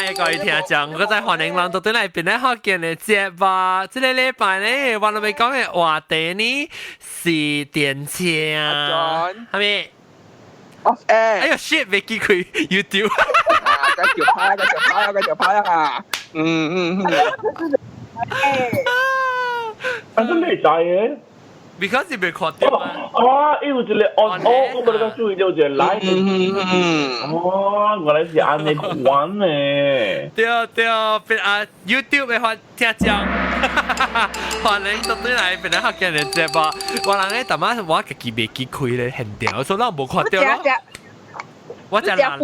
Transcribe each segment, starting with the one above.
來各位聽眾，我再歡迎人到轉來檳城福建的節目。這个禮拜呢，我欲講的話題呢是電車。係咪？ Off air。哎呀，shit，未記開 YouTube。啊，繼續拍啦，繼續拍啦，繼續拍啦。嗯嗯嗯。啊，真未知嘅。 Because 你未看到嘛？哦，伊有一個 on 哦，我無咧注意到一個 live。哦，原來是按呢款呢。對對，變啊 YouTube 的話聽講，歡迎到轉來檳城福建的節目。我人咧，逐擺我家己未記開咧，現場，所以咱無看到咯。我就拿，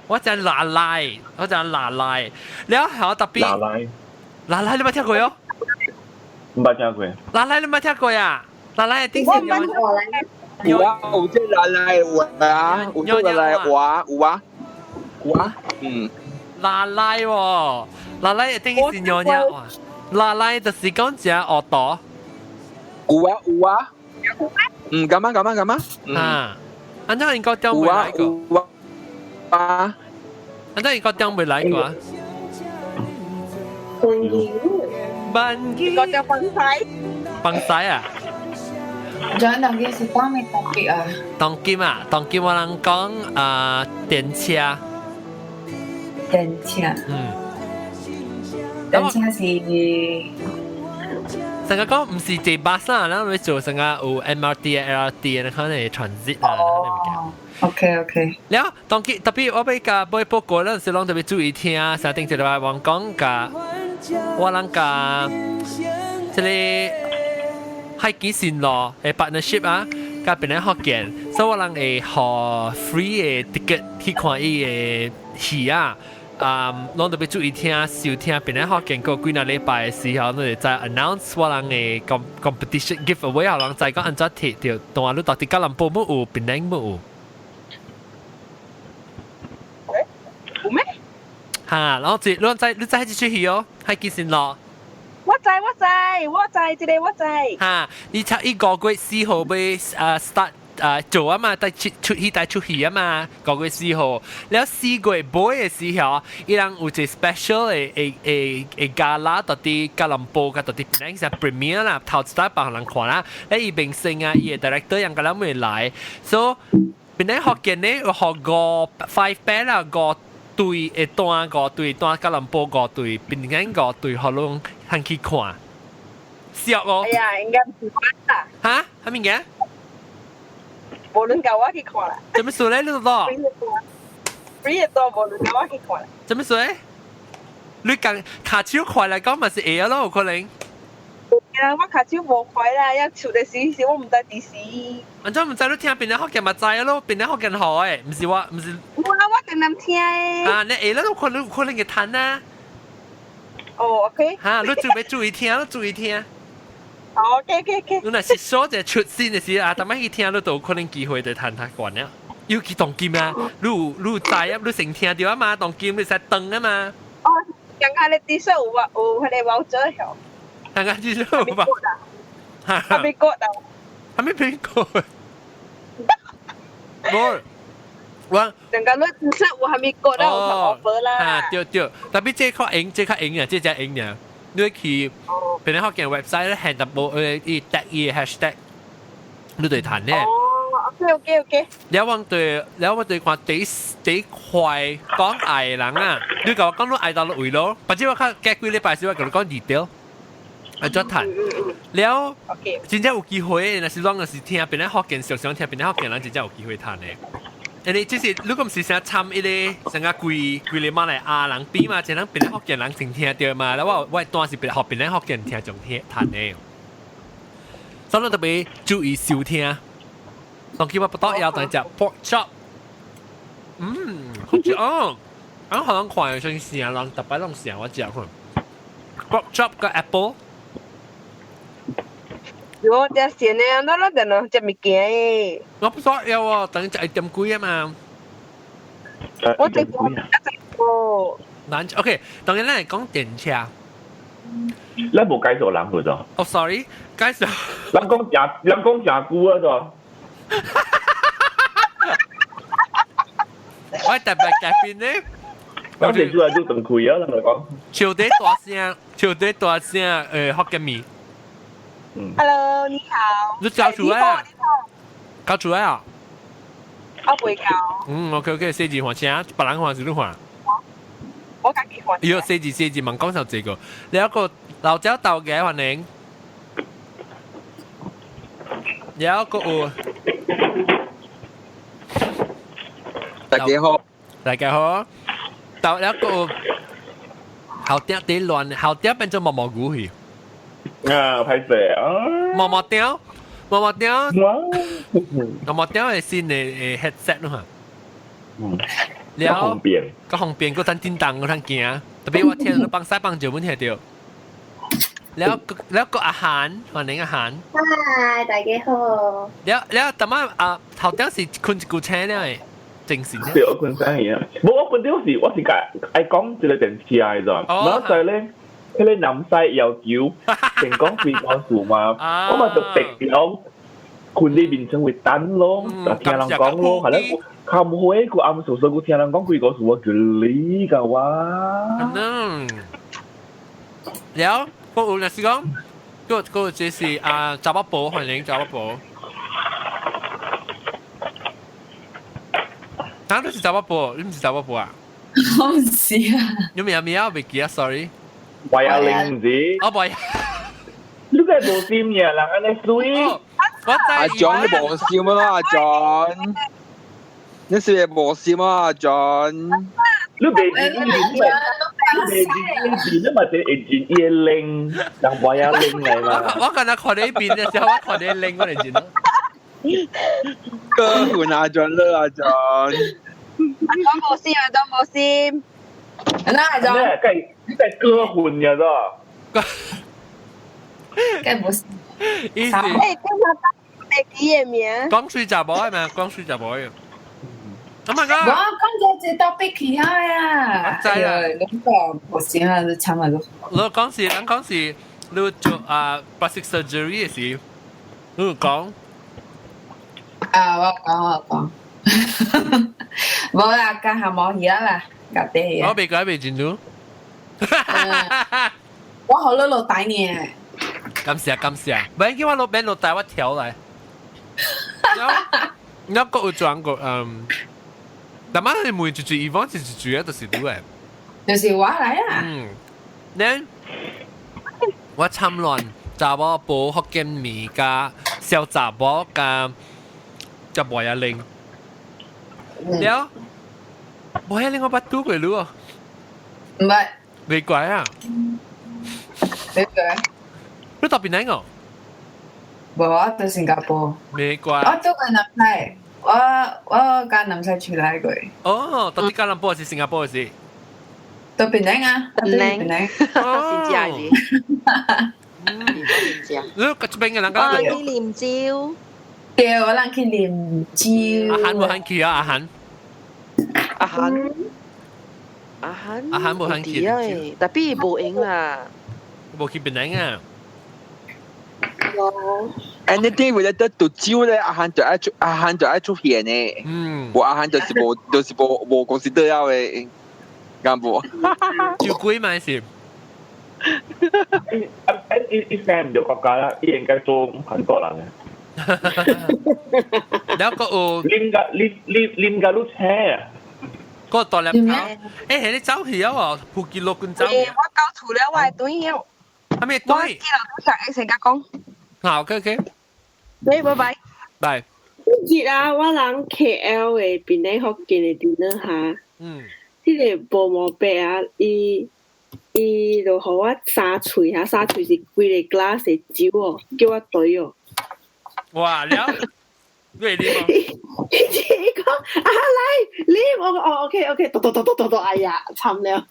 我就拿來，我就拿來，了後特別。拿來。拿來你捌聽過喲？毋捌聽過。拿來你捌聽過呀？拿來頂是有啊，有這拿來有啊，有這拿來話有啊，有啊，嗯。拿來喎，拿來一定是娘娘哇。拿來就是講只學多。有啊有啊。嗯，咁啊咁啊咁啊。啊，按怎應該點會來過？有啊。按怎應該點會來過啊？飯機。飯機。個叫飯西。飯西啊？仲有當今是講咩 topic 啊？當今啊，當今我人講啊電車。電車。嗯。電車是。成日講毋是坐巴士啦，咱會做成日有 MRT 啊、LRT 啊，可能 transit 啊，哦。OK OK。了，當今特別我欲共欲報告，咱是攏特別注意聽，啥頂一禮拜我講共我人共這個海基線路的 partnership 啊，佮檳城福建，所以我人會予 free 的 ticket 去看伊的戲啊。啊，攏特別注意聽收聽檳城福建過幾若禮拜的時候，咱會再 announce 我人的 competition giveaway 予人知講按怎摕著，當下你到底吉隆坡無有，檳城無有？欸，有咩？哈，然後這你知你知彼這齣戲哦，海基線路。我知我知我知，這个我知。哈，你測伊5月4號欲啊 start 啊做啊嘛，帶出出戲帶出戲啊嘛，5月4號，了4月尾的時候，伊人有一個 special 的 gala，到佇吉隆坡佮到佇檳城是 premiere 啦，頭一擺予人看啦，咧伊明星啊，伊的 director 人個人會來，所以檳城福建呢有予五 five pair 啦，五對的單五對單吉隆坡五對，檳城五對，予攏通去看，俗哦。哎呀，應該毋是我啦。哈？啥物件？無人共我去看啦。做咩事咧？你講？ free 的單無人共我去看啦。做咩事咧？你講跤手快來講嘛是會咯，有可能。啊，我跤手無快啦，要出的時時我毋知佇時。按怎毋知你聽檳城福建嘛知咯，檳城福建好的，毋是我，毋是。我定定聽的。啊，你會啦，有可能有可能會趁啊。哦，OK。哈，你注意注意聽，你注意聽。好，OK。你若是說者出線的時啊，逐擺去聽，你都有可能機會就趁較懸了。尤其當今啊，你有你有知啊，你先聽著啊嘛，當今你使轉啊嘛。哦，剛剛你至少有啊，有彼个 voucher 曉。剛剛至少有吧？還沒過啊？還沒蘋果。無，我。剛剛你至少有還沒過到有 offer 啦。啊，對對，特別這較用，這較用啊，這才用啊。你去檳城福建 website 咧，係特無伊 tag 伊 hashtag，你就會趁咧。哦，OK。了我對，了我對看第第一塊講愛的人啊，你共我講你愛佗位咯，反正我較過幾禮拜時我共你講 detail，按怎趁。了，真正有機會，若是攏若是聽檳城福建，常常聽檳城福建人，真正有機會趁的。因為就是如果毋是啥參一个成個規規个馬來亞人比嘛，這人檳城福建人先聽著嘛，了我我單是予檳城福建聽眾聽趁的。所以特別注意收聽。當今我不到要等食 pork chop，嗯，好食哦。啊，可能看像成人特別攏成我食看 pork chop 佮 apple。我食鹹的，咱咱電腦食物件的。我不說要哦，等食一點幾啊嘛。我食過，我食過。難 OK，當然咱來講電車。咱無介紹人去咗。哦，sorry，介紹。人講誠，人講誠久啊，咗。我特別嘉賓呢，當時做係做斷開啊，同你講。笑底大聲，笑底大聲，福建麵。 Hello，你好。你交出來啊？交出來啊？我未交。嗯，OK OK，四字換聲，別人換是你換。我家己換。喲，四字四字問講上這個，你一個老椒豆嘅歡迎。有一個有。大家好，大家好。豆一個後點啲亂，後點變做毛毛菇去。啊，歹勢啊！毛毛雕，毛毛雕，毛毛雕係新的 headset 咯嚇。嗯。了，方便。較方便，閣通叮當，閣通行。特別我聽到幫西幫就本聽到。了了個阿韓，歡迎阿韓。嗨，大家好。了了，淡仔啊，頭頂是睏一句醒了的，精神。對，我睏醒去。無，我睏著是我是共愛講一個電視來咋。我所以咧，彼個南西要求成講幾個數嘛，我嘛就特了睏佇眠床位等咯，就聽人講咯，係咧。較唔會，佢暗數數，佢聽人講幾個數，我叫你㗎哇。嗯。了，我有若是講，個個這是啊，查某婆歡迎查某婆。哪都是查某婆，你毋是查某婆啊？我毋是啊。你名名我袂記啊，sorry。懷阿玲唔是？哦，袂。你個無心嘅人按呢媠。我知。阿 John 你無心啊，阿 John。你是無心啊，阿 John。你袂認你袂認你嘛，就會認伊的臉，人懷阿玲來嘛。我剛才看你邊的時候，我看你臉，我就認咯。哥換阿 John 啦，阿 John。當無心啊，當無心。那阿 John。你計哥混呀，咋？計無心。意思。欸，今日袂記的名。講水查某的嘛，講水查某的。Oh my god！我講咗這 topic 去啊呀！知啦，你講無行啊，你慘啊都。你講是，人講是，你做啊 plastic surgery 的時，你講。啊，我講我講，無啦，家下冇而家啦，家底。我未改未進度。我好你落大呢。感謝感謝，唔叫我落邊落大我跳來。我閣有轉過嗯。但媽你問一句，伊講一句啊，就是你的。就是我來啊。嗯，咧我參亂查某煲福建麵加小查某加加麥仔奶。了，麥仔奶我捌拄過你哦。毋捌。袂怪啊。袂怪。你到邊個？無，我到新加坡。袂怪。我拄過南西。我佮南西出來過。哦，到底吉隆坡還是新加坡的是？到檳城啊，檳城，新加是。新加。你這邊的人我去啉酒。對，我人去啉酒。阿韓無肯去啊，阿韓。阿韓。阿韓。阿韓無肯去。 tapi 無閒啦。無去檳城啊。 Anything related to 酒咧，阿韓就愛出，阿韓就愛出現的。嗯。我阿韓就是無，就是無無公司對了的，敢無？酒鬼嘛是。啊啊！伊伊生毋著國家啦，伊應該做韓國人的。了閣有啉甲啉啉啉甲愈青啊！個大粒頭，欸，你走去啊？喎，普吉羅軍走。欸，我到厝了，我會轉了。啥物轉？我記得都上會先共講。好，OK OK。對，拜拜。拜。日啊，我人 KL 的檳城福建的電腦下，彼個無毛伯啊，伊伊就予我三喙哈，三喙是規个 glass 的酒哦，叫我兌哦。哇，了，你會啉無？伊講啊來啉，我講哦 OK OK，嘟嘟嘟嘟嘟嘟，哎呀，慘了。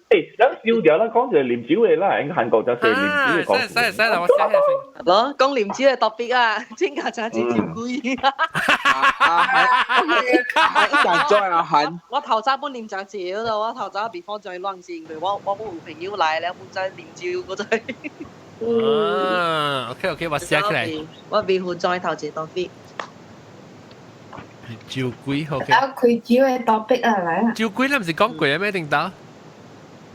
欸，咱燒掉咱講一個啉酒的啦，應該韓國就係啉酒的講。使使啦，我寫下先。咯，講啉酒的 topic 啊，真價真真酒鬼。阿韓阿韓。我頭早本啉真少咯，我頭早 before 再亂先，因為我我本有朋友來了，本在啉酒嗰陣。啊，OK OK，我寫起來。我未付再頭一個 topic。酒鬼，OK。啊，開酒的 topic 啊，來啊。酒鬼，你毋是講過咩？頂到？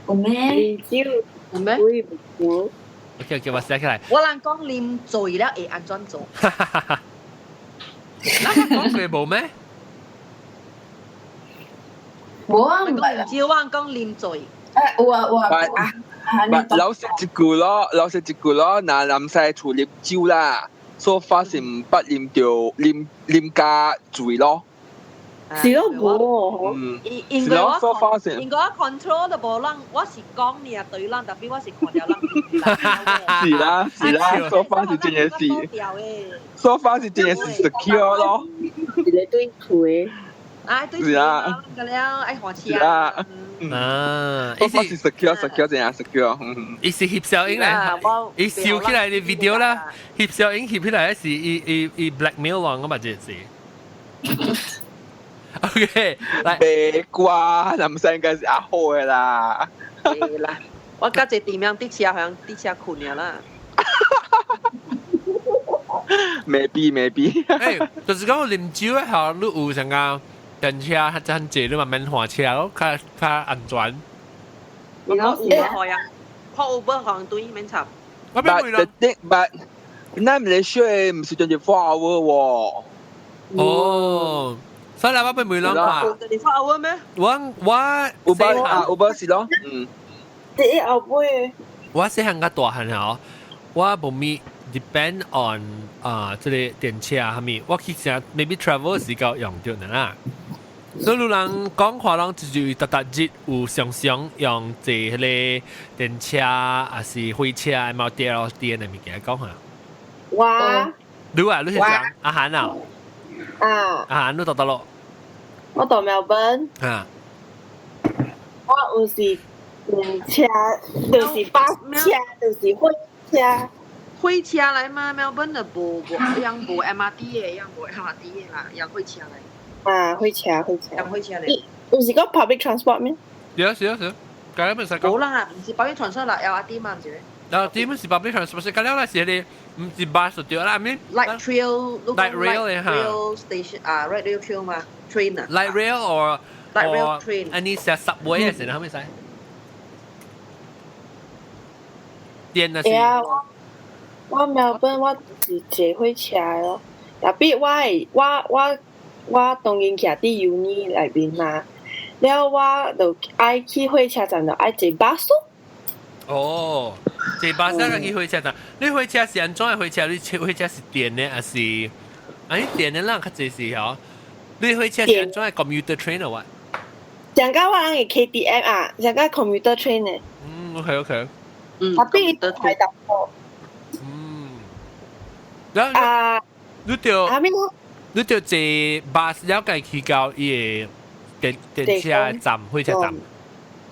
有咩？啉酒有咩？無。 OK，我寫起來。我人講啉醉了會按怎做？那講過無咩？無啊，唔係啉酒，我講啉醉。誒，有啊有啊。老實一句咯，老實一句咯，若南西厝啉酒啦，so far 是毋捌啉著啉啉加醉咯。是咯，無。嗯，因為我 so far 是因為我 control 都無人，我是講你啊對人，特別我是看著人。是啦是啦，so far 是真嘅是，so far 是真嘅是 secure 咯。一個對腿。啊，對是啊，個了愛換車。是啊。啊， so far 是 secure secure 真係 secure。伊是翕相影嚟，伊笑起來的 video 啦，翕相影翕起來是伊伊伊 blackmail 人噶嘛，這是。OK，來。別瓜，南西應該是阿好的啦。對啦，我甲一個地面佇車，好像佇車睏了啦。 Maybe maybe。誒，就是講啉酒的時你有啥個電車較真濟，你嘛免換車咯，較較安全。我有啊，看 Uber 好像對免插。我 But the thing, but 咱馬來西亞毋是 24 hour 喎。哦，所以我欲問人看。 24 hour 咩？我我 Uber 啊，Uber 是咯，嗯。第一後尾。我細漢較大漢吼，我無咪 depend on 啊，這個電車啊，啥物，我去成 maybe travel 時間用著啦。所以有人講話，人就是逐逐日有常常用坐彼個電車，還是火車、MRT、LRT 的物件講下。我。你啊，你是講阿韓啊？啊。阿韓，你到佗落？我到墨爾本。啊。我有時電車，就是巴車，就是火車。火車來嘛，墨爾本就無無樣無 MRT 的，樣無 LRT 的啦，用火車來。啊，火車火車。用火車來。有是講 public transport 咩？是啊是啊是啊，梗係唔使講。無啦，毋是 public transport 啦，LRT 嘛，毋是咩？LRT 毋是 public transport，是咁了啦，是你毋是 bus 就對啦，咩？Light rail， Light rail 咧嚇。 Rail station 啊，light rail train 嘛，train 啊。 Light rail or light rail train。 any subway 啊，是啦，咩使？電啊是。啊，我墨爾本我是坐火車咯，特別我會我我我當然徛佇 uni 內面嘛，了我就愛去火車站就愛坐巴士。哦，坐巴士去火車站，你火車是按怎的火車？你火車是電的還是？啊，你電的咱較濟是吼。你火車是按怎的 commuter train 啊？上個我人的 KTM 啊，上個 commuter train 的。嗯，OK。嗯，特別快淡薄。嗯。啊，你著啊咩？你著坐巴士了解去到伊个電電車站、火車站。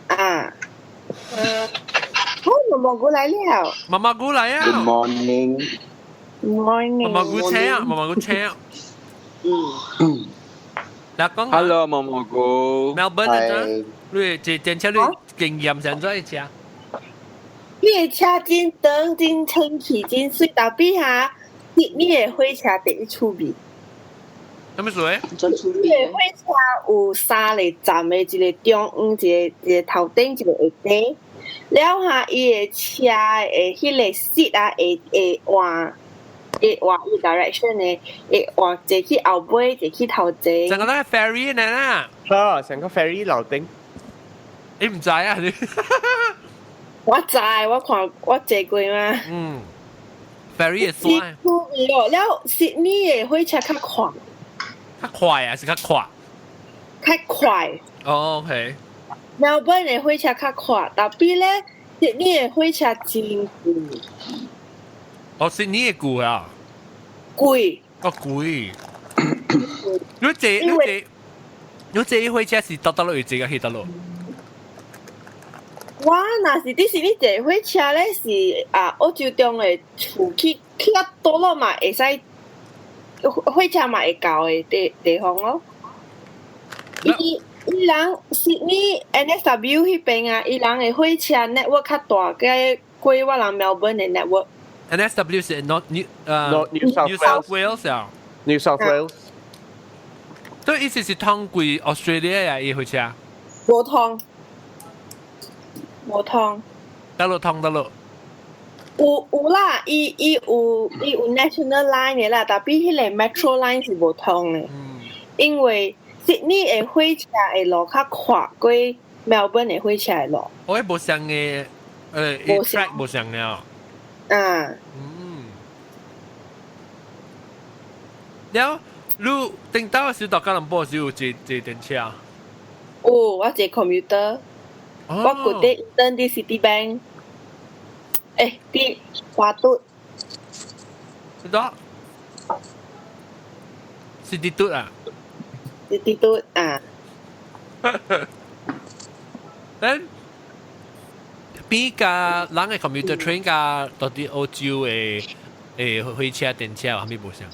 啊。哦，毛毛菇來了。毛毛菇來啊 Good morning。 Morning。毛毛菇車啊，毛毛菇車。嗯。嗱講。 Hello，毛毛菇。 Melbourne 啊，你坐電車你經驗上怎車？你的車真長、真清氣、真媠，特別哈，你你的火車第一趣味。啥物事？你的火車有三個站的，一個中央，一個一個頭頂，一個下底。了哈，伊的車的彼個 seat 啊，會會換，會換伊 direction 的，會換坐去後尾，坐去頭前。成個都係 ferry 呢啦。啊，成個 ferry 樓頂。你毋知啊？你？我知，我看我坐過嘛。嗯，ferry 會山。趣味哦，了悉尼的火車較快。較快啊，是較快？較快。哦，OK。墨爾本的火車較快，特別咧，悉尼的火車真貴。哦，悉尼的貴啊？貴。哦，貴。你坐你坐你坐火車是到佗落坐個去佗落？我若是佇悉尼坐火車咧，是啊，澳洲中的厝去去到佗落嘛，會使火車嘛會到的地地方咯。伊伊人悉尼 NSW 彼邊啊，伊人的火車 network 較大，過過我人 Melbourne 的 network。 NSW 是 not New New South New South Wales 啊，New South Wales。對，意思是通過 Australia 呀，伊火車。無通。無通。得咯，通得咯。有啦，伊有 national line 的啦，但比彼個 metro line 是無通的。因為悉尼的火車的路較闊過 Melbourne 的火車的路。我無相的，track 無相的哦。啊。嗯。了，你頂到時到吉隆坡時有坐坐電車？有，我坐 commuter。我舊底 intern 佇 Citibank。佇華都。知道？是啲嘟啊？是啲嘟啊。咱比較人的 commuter train 佮到佇澳洲的火車電車有啥物無相？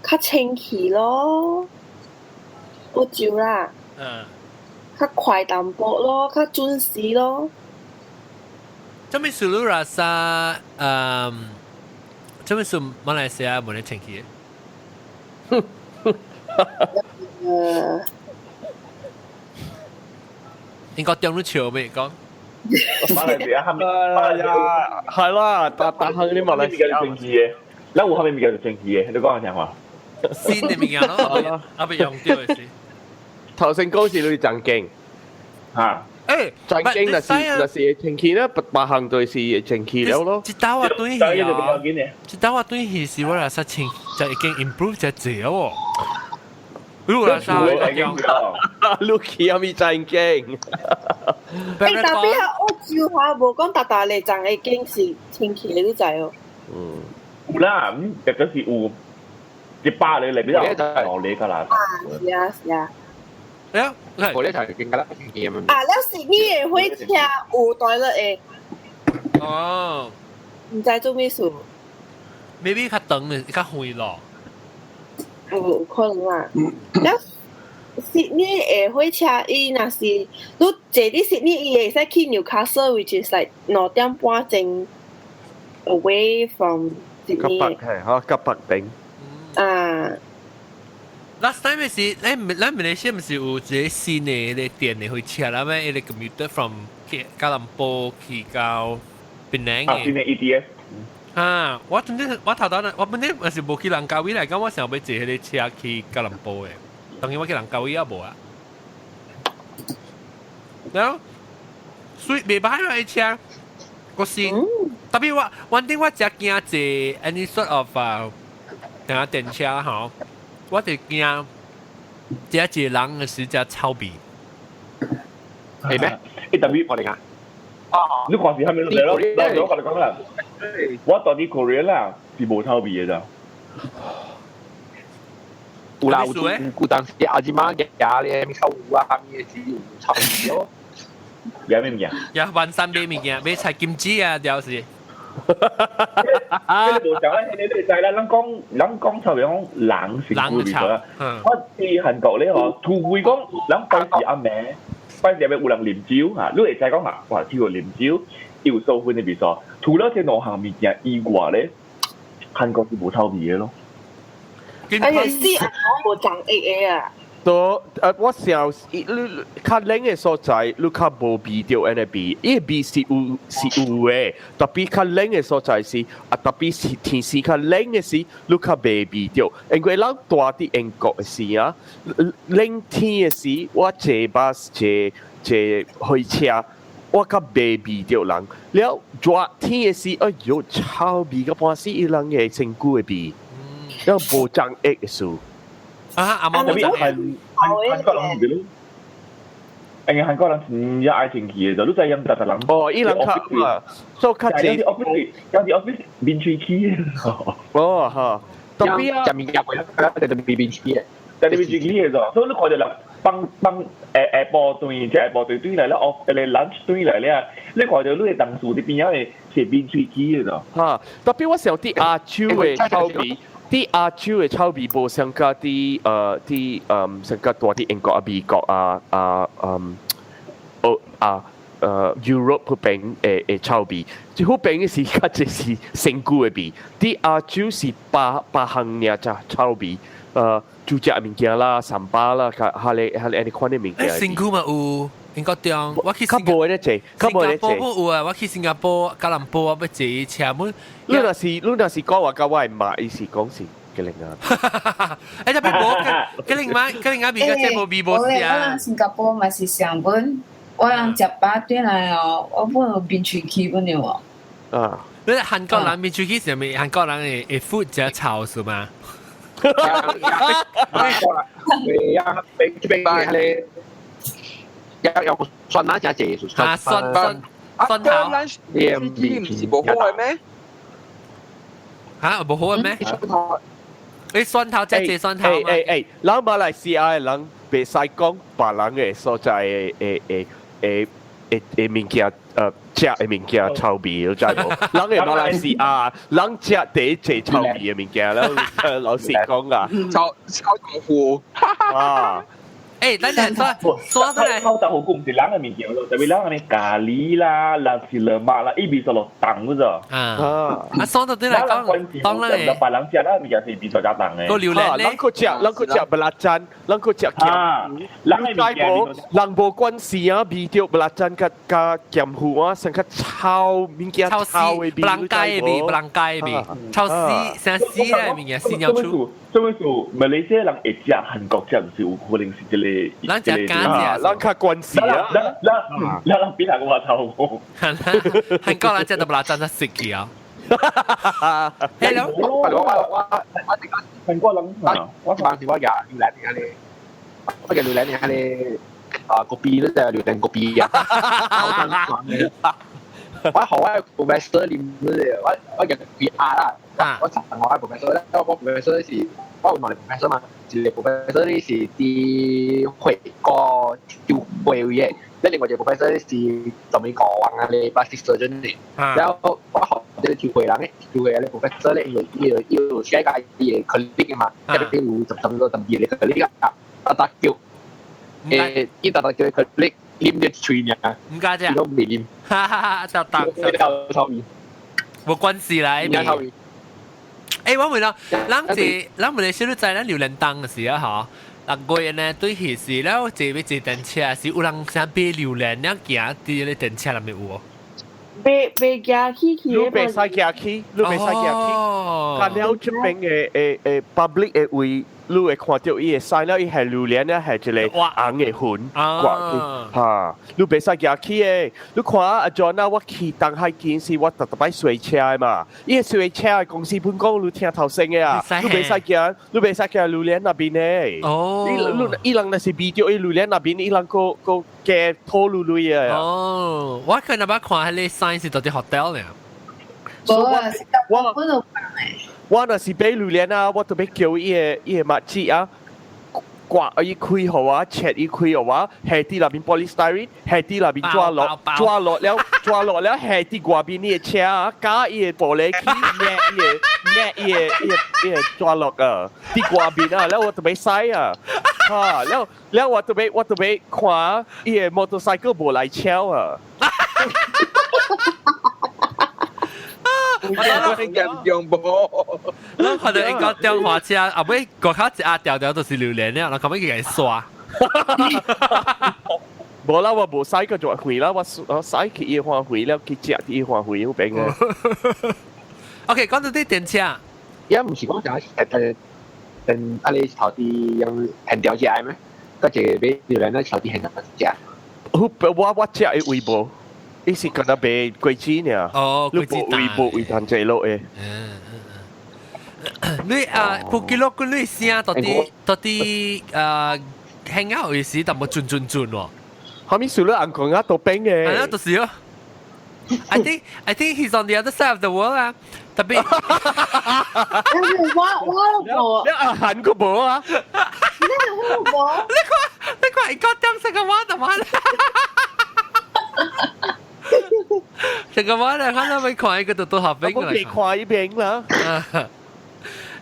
較清氣咯，澳洲啦。較快淡薄咯，較準時咯。這物是你 rasa，這物是馬來西亞無咧清氣的？應該中你笑未講？馬來西亞係咪？馬來西亞係啦，但係你馬來西亞清氣的，咱有啥物物件是清氣的？你講下聽話。新的物件咯，還未用著的是。頭先講是你真勁嚇。真勁若是清氣咧，別行就是清氣了咯。一道我對去啊，一道我對去是我來說清就已經 improve 只濟哦。如果來說，你去阿咪真勁。但比較澳洲話無講逐逐個站已經是清氣的，你知哦？嗯，有啦，咁特別是有100個嚟比較落嚟㗎啦。啊，是啊，是啊。哎，我咧就係勁㗎啦，啊，了是你的火車有 toilet 的。哦。毋知做咩事。 maybe 較長的，較遠咯。有可能啊。了，悉尼的火車，伊若是你坐佇悉尼，伊會使去 Newcastle，which is like 2點半鐘 away from 吉北係嚇，吉北頂。啊。 Last time 是，咱馬來西亞毋是有一個新的彼個電的火車啦咩？彼個 commuter from 吉隆坡去到檳城的。啊，新的 ETS。啊！我總之我頭頭我本身也是無去蘭卡威來講，我想欲坐彼個車去吉隆坡的。當然我去蘭卡威也無啊。然後，所以袂歹啦，彼車，個新。特別我，反正我誠驚坐 any sort of 啊，電車吼。我就驚，這一個人的時才臭味。係咩？欸，特別我嚟講。啊！你看是啥物嚟咯？我共你講啦，我到佇 Korea 啦，是無臭味的咋。有啦，有有當時阿姊媽夾咧，咪臭有啊，咪是有臭味咯。夾咩物件？夾萬山買物件，買菜金子啊，就是。你無講啦，你你知啦，咱講臭味講人是人臭。我佇韓國咧嗬，除非講咱拜時暗暝，拜時暗暝有人啉酒嚇，你會知講啊，哇，這個啉酒有收分的味素。除了這兩項物件以外咧，韓國是無臭味的咯。哎呀，死啊！我無長會的啊。都我想你較冷的所在，你較無味著按呢味，伊個味是有的，特別較冷的所在是啊，特別是天時較冷的時，你較袂味著。因為咱住佇英國的時啊，冷天的時，我坐巴士坐坐火車，我較袂味著人。了熱天的時，哎喲，臭味到半死，伊人的身軀的味，了無長液的事。啊，阿媽冇講。韓國人唔咯？因為韓國人真正愛清氣的，就你知影逐逐人。哦，伊人較啊，所以較濟。有啲 office，有啲 office 面喙齒。哦，哈，特別啊，食物件貴啦，特別面喙的，特別面喙齒的啫。所以你看著人幫幫下晡頓，即下晡頓轉來了，哦，個 lunch 轉來了，你看著你的同事佇邊仔的是面喙齒的啫。哈，特別我想佇亞洲的臭味。佇亞洲的臭味無相佮佇相佮住佇英國啊、美國啊、啊哦啊Europe 彼邊的臭味，這彼邊的是較濟是身軀的味，佇亞洲是別別項爾只臭味，煮食物件啦、三巴啦，較哈咧哈咧按呢款的物件。身軀嘛有英國中，我去較無咧坐，較無咧新加坡有啊，我去新加坡、吉隆坡，我欲坐車本。你若是講話佮我會罵，伊是講是吉令啊。欸，特別無吉令馬，吉令馬比較這無味無我人新加坡嘛是上本，我人食飽轉來哦，我本有變喙齒本了哦。啊！你韓國人變喙齒是咪？韓國人會 food 食臭是嗎？對啊，這邊係咧，有酸奶加濟，啊酸酸酸頭，你唔是無好嘅咩？嚇，無好嘅咩？你蒜頭即係蒜頭欸欸欸，人馬來西亞的人袂使講別人的所在的的的的的的物件，食的物件臭味，你知無？人的馬來西亞，人食第一濟臭味的物件，老老實講啊，臭臭豆腐啊！欸，等陣說說出來，臭豆腐唔是人的物件咯，特別人的咖喱啦、nasi lemak 啦，伊味素落重嗰咋。啊，啊，說到對來講，當然咧，別人食啦物件是味素較重的。個榴蓮咧，人閣食，人閣食 belacan，人閣食鹹，人的物件人無關係啊，味著 belacan 佮佮鹹糊啊，成較臭物件臭的味，不啷雞的味，不啷雞的味，臭死，成死咧物件，死尿出。做咩事？馬來西亞人會食，韓國食毋是有可能是這個。咱食敢食，咱較關係啊！咱咱咱比哪個話臭無？韓國人食都不拉真真食去啊！ Hello，我韓國人，我當時我食榴蓮爾咧，我食榴蓮爾咧，啊個鼻咧就榴蓮個鼻啊！我學我 professor 念咧，我入 PR 啦，我查我 professor 咧，我 professor 是我有兩個 professor 嘛，一個 professor 咧是佇會個就會嘅，另外一個 professor 是專門教人啊咧 plastic surgeon 嘅，然後我學這個就會人咧，就會咧 professor 咧，因為伊有寫個伊個 colleague 嘛，特別有十十個十二個 colleague 啊，逐逐叫，伊逐逐叫 colleague 啉一喙爾，毋敢食，都未啉，哈哈哈，就當臭味，無關係啦，臭味。欸，我問啦，咱這咱問你小你知咱榴蓮檔的時啊，嗬，六個月呢對彼時了坐欲坐電車時，有人想買榴蓮，了行佇咧電車內面有無？袂袂行去去，你袂使行去，你袂使行去。較了這邊的的的 public 的位，你會看著伊的 sign 了，伊係榴蓮咧，係一個紅的痕掛去，哈！你袂使行去的。你看阿 John 啊，我去東海見時，我逐逐擺洗車的嘛。伊個洗車的公司本講你聽頭先的啊，你袂使行，你袂使行榴蓮那邊的。哦。伊人若是避著伊榴蓮那邊，伊人閣閣加拖嚕嚕的。哦，我可能捌看彼個 sign 是佇 hotel 呢。無啊，我我若是買榴蓮啊，我特別叫伊個麥子啊，掛伊開予我，切伊開予我，下佇內面 polystyrene，下佇內面抓落，抓落了，抓落了，下佇外面伊個車啊，加伊個玻璃去，捏伊個捏伊個伊個伊個抓落啊，佇外面啊，了我特別使啊，哈，了了我特別看伊個 motorcycle 無來敲啊。我嚴重無，咱看著英國中華車，後尾外口一壓條條就是榴蓮了，然後後尾去共刷。無啦，我無使個做回啦，我我使去伊花回了，去食伊花回嗰邊嘅。 OK，講到啲電車，也毋是講啥，啊你頭啲用現條食的咩？嗰一個買榴蓮，咱頭啲現條食。我食的位無。伊是敢若賣果子爾。哦，果子位無位通坐落的。你啊，普吉洛跟你聲到底啊，hang out 的時淡薄轉轉轉喎。後面輸了紅光啊，都變的。係啊，就是咯。I think he's on the other side of the world 啊。特別。我我無。你阿韓國無啊？你無？你看你看，伊講點食個話就話。這個我咧，看到沒看一個都都好邊我未看一邊啦。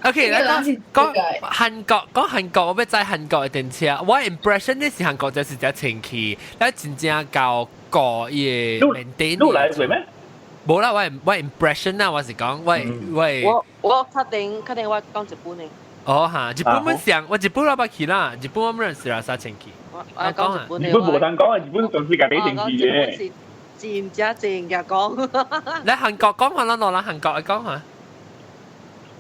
OK，來講講韓國，講韓國，我欲知韓國的電車。我 impression 呢是韓國就是真清氣，咱真正夠過伊的 maintain。你來過咩？無啦，我我 impression 啊，我是講我我我我確定確定我講日本的。哦哈，日本本上，我日本我捌去啦，日本我唔認識啦，啥前去。我講日本日本無通講啊，日本全世界第一城市嘅。真正正嘅講。你韓國講下啦，攞啦韓國嚟講下。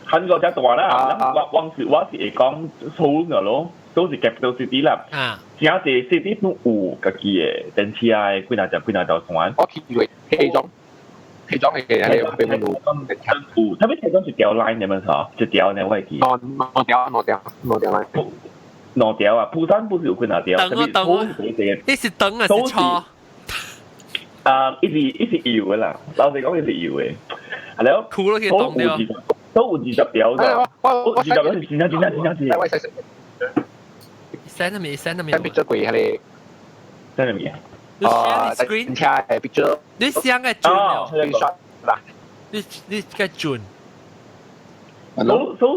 韓國真大啦，我是會講首爾咯，都是 capital city 啦。啊。真濟 city 都有家己的電車的幾若條幾若條線。我去過西藏，西藏係係北門路。有，特別西藏一條 line 咁樣錯，一條呢我會記。兩兩條兩條兩條 line。兩條啊，釜山不是有幾若條？等啊等啊，你是等啊是錯？啊，伊是伊是有的啦，老實講伊是有的。係咯，哭了去當掉。都有20條的，20條是真正真正真正真。 send 咩？send 咩？ send picture 過係你 send 咩？啊，screen 車嘅 picture。你 send 嘅轉了，你你嘅轉。都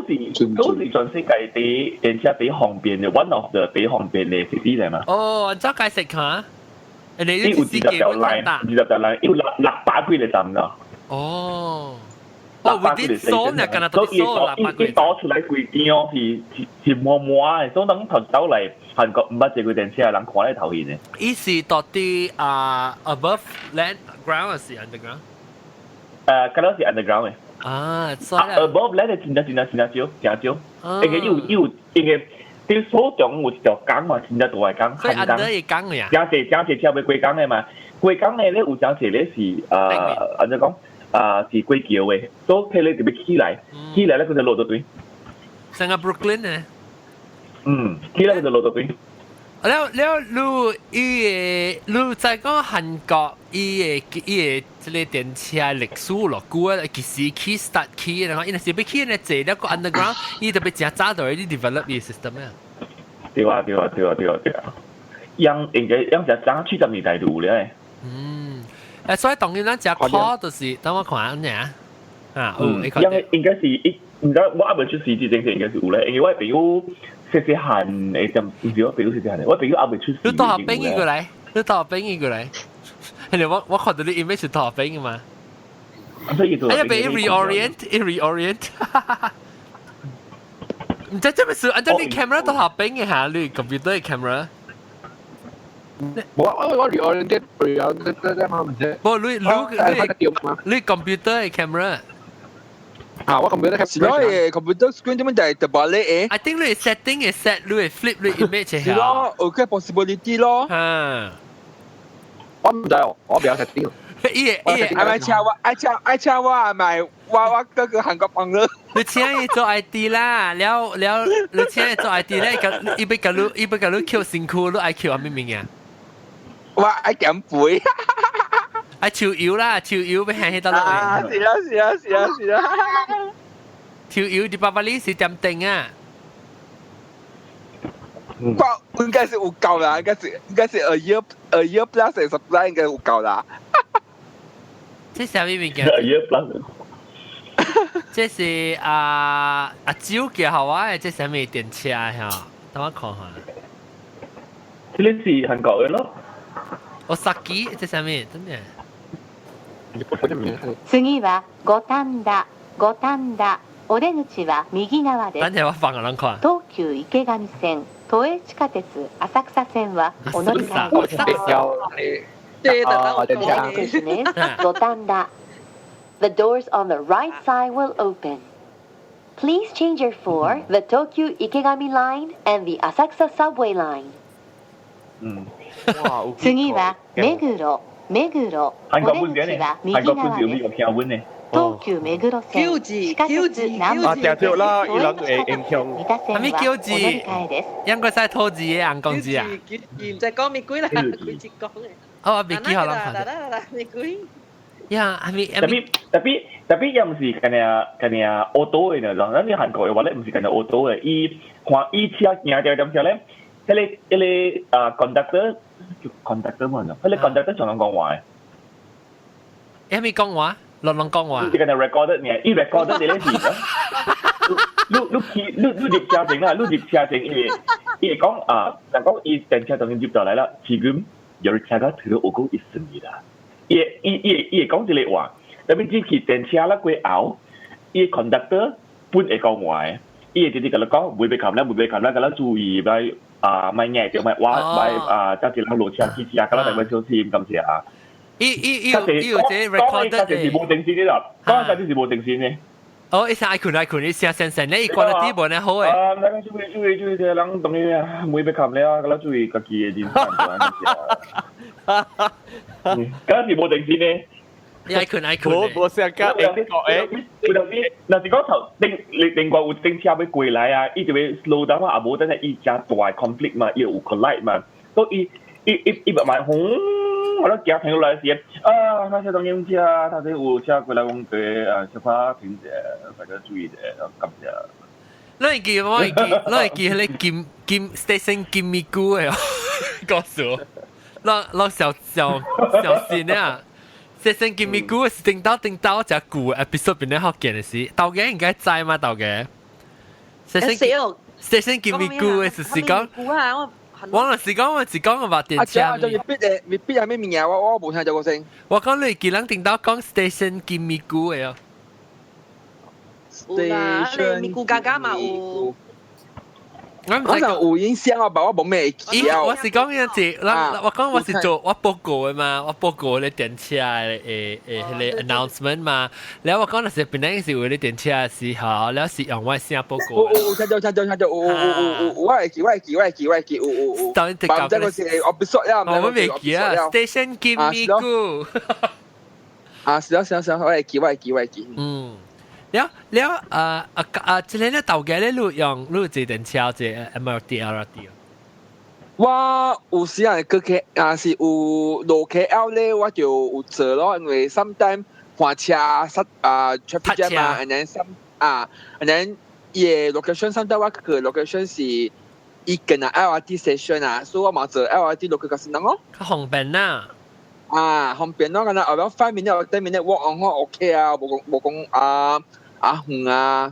是都是全世界第電車第方便嘅，one of the 第方便嘅 city 嚟嘛。哦，怎解釋下？你有20條 line，20條 line 有600幾個站咯。哦。哦，有啲數呢，敢若都數600幾。伊倒出來規張是是是滿滿的，所以人頭走來韓國毋捌坐過電車的人看咧頭眩的。伊是到底啊 above land ground 還是 underground？敢若是 underground 的。啊，所以 above land 真正真正真正少，真少。因為有有因為佇首中有一條江嘛，真正大的江。所以 under 會江呀。真濟真濟車袂過江的嘛，過江的咧有真濟咧是按怎講？啊，是過橋的，所以佢咧特別起來，起來咧佢就落到對。成個 Brooklyn 呢？嗯，起來佢就落到對。了了，你伊個你在講韓國伊個伊個這個電車歷史咯，久啊，幾時起 start 起，然後伊若是欲起呢坐了個 underground，伊特別誠早就 already develop 伊 system 啊。對啊對啊對啊對啊對啊，樣應該樣誠早70年代就有了。嗯。誒，所以當然咱食苦就是，等我看下啊，有，應應該是一，毋知我猶未出世之前應該是有咧，因為我朋友細細漢誒，就毋是我朋友細細漢，我朋友猶未出世。你大學畢業過來，你大學畢業過來，係我我看到你 image 是大學畢業嘛？哎呀，被 reorient reorient，毋知這麼事，按照你 camera 大學畢業下，你 computer camera。我我我 reorient reorient 嘛毋知。無，你你你你 computer 的 camera。啊，我 computer 是咯，computer screen 點樣就係特別咧誒？I think 你 setting 會 set 你會 flip 你 image 是咯，有個 possibility 咯。啊，我毋知哦，我不曉 setting。伊個伊個，愛請我，愛請愛請我，係咪？我我嗰個韓國朋友。你請伊做 IT 啦，了了，你請伊做 IT 咧，伊欲共你伊欲共你抾身軀，你愛抾啥物物件？我愛減肥。愛手搖啦，手搖欲行去倒落啊，是啦是啦是啦是啦。手搖佇八百里是點定啊？我應該是有夠啦，應該是 a year plus 的 supply 應該有夠啦。這是啥物物件？A year plus。這是啊阿酒叫好啊，這是啥物電車嚇？等我看下。這個是韓國的咯。我殺機，這是啥物？真的。次は五反田、五反田、お出口は右側です。等陣我放個人看。東急池上線、都営地下鉄浅草線はお乗り換えです。對，等等五反田。The doors on the right side will open. Please change here for the Tokyu Ikegami Line and the Asakusa Subway Line. 次は目黒、目黒。韓國本嘅呢？韓國本是有呢個聽本呢？東急目黒線、地下鉄南啊，定對啦，伊人會影響。係咪叫字？應該使吐字嘅紅公字啊？唔使講咪鬼啦，佢直講嘅。哦，我未記好啦。咪鬼。呀，係咪？ Tapi tapi tapi 又毋是干爾干爾 auto 的呢？咱你韓國的話咧，毋是干爾 auto 的，伊看伊車行掉點時咧，彼個彼個啊 conductor conductor 嘛，彼個 conductor 常常講話的。係咪講話？亂亂講話。這個 record 呢？伊 record 你咧是，你你去你你入車前啦，你入車前伊會伊會講啊，人講伊電車當入到來啦，지금열차가들어오고있습니다。伊伊伊伊會講這個話，特別只去電車啦過後，伊 conductor 本會講話的，伊會直直共你講，袂被冚啦，袂被冚啦，共你注意來啊，莫硬著，莫我莫啊，才一人落車去食，共你特別小心，感謝啊。伊伊伊有伊有這 record 的，是無精神的啦，講家己是無精神的。哦，伊聲愛睏愛睏，伊聲聲聲咧，伊關了啲無呢好誒。啊，大家注意注意注意，這人當然袂被冚了，共你注意家己的人生。敢是無精神的。你愛睏愛睏。無無聲甲英國誒，有當時，若是講頭頂另另外有頂車欲過來啊，伊就會 slow down 啊，無等下伊誠大 conflict 嘛，伊有 collide 嘛，所以伊伊伊伊慢轟，我咧行停落來時，啊，那些當用車，頭先有車過來講過，啊，小可停者，大家注意者，感謝。你會記我會記，你會記彼个金金 station 金咪菇的哦，告訴我，咱咱小小小心啊！station 金咪菇是頂到頂到隻舊 episode 邊咧學見的是，豆家應該知嘛？豆家 station station 金咪菇的是講，我是講我是講個話電車。啊，這未必的，未必係咩物件？我我無聽到過聲。我講你記人頂到講 station 金咪菇的哦。有啦，你咪咕嘎嘎嘛有。我就有影響啊，但我無咩記啊。我是講樣子，我講我是做我報告的嘛，我報告咧電車的誒誒彼个 announcement 嘛。然後我講那是本來是為咧電車的時候，然後是用我聲報告。有有聽到聽到聽到，有有有有，我會記我會記我會記我會記，有有有。當然得搞。這個是 episode 呀，我未記啊，station 金咪咕。啊，是啊是啊是啊，我會記我會記我會記。嗯。了了，啊啊啊！這个咧豆家咧，你用你有坐電車坐 MRT LRT？我有時啊，去 K 啊是有落 KL 咧，我就有坐咯，因為 sometimes 換車塞啊 traffic jam 嘛，and then some 啊，and then 伊个 location sometimes 我去 location 是伊近啊 LRT station 啊，所以我嘛坐 LRT 落去較先咯。較方便啦。啊，方便咯，敢若 about 5 minute or 10 minute walk on 我 OK 啊，無講無講啊啊遠啊，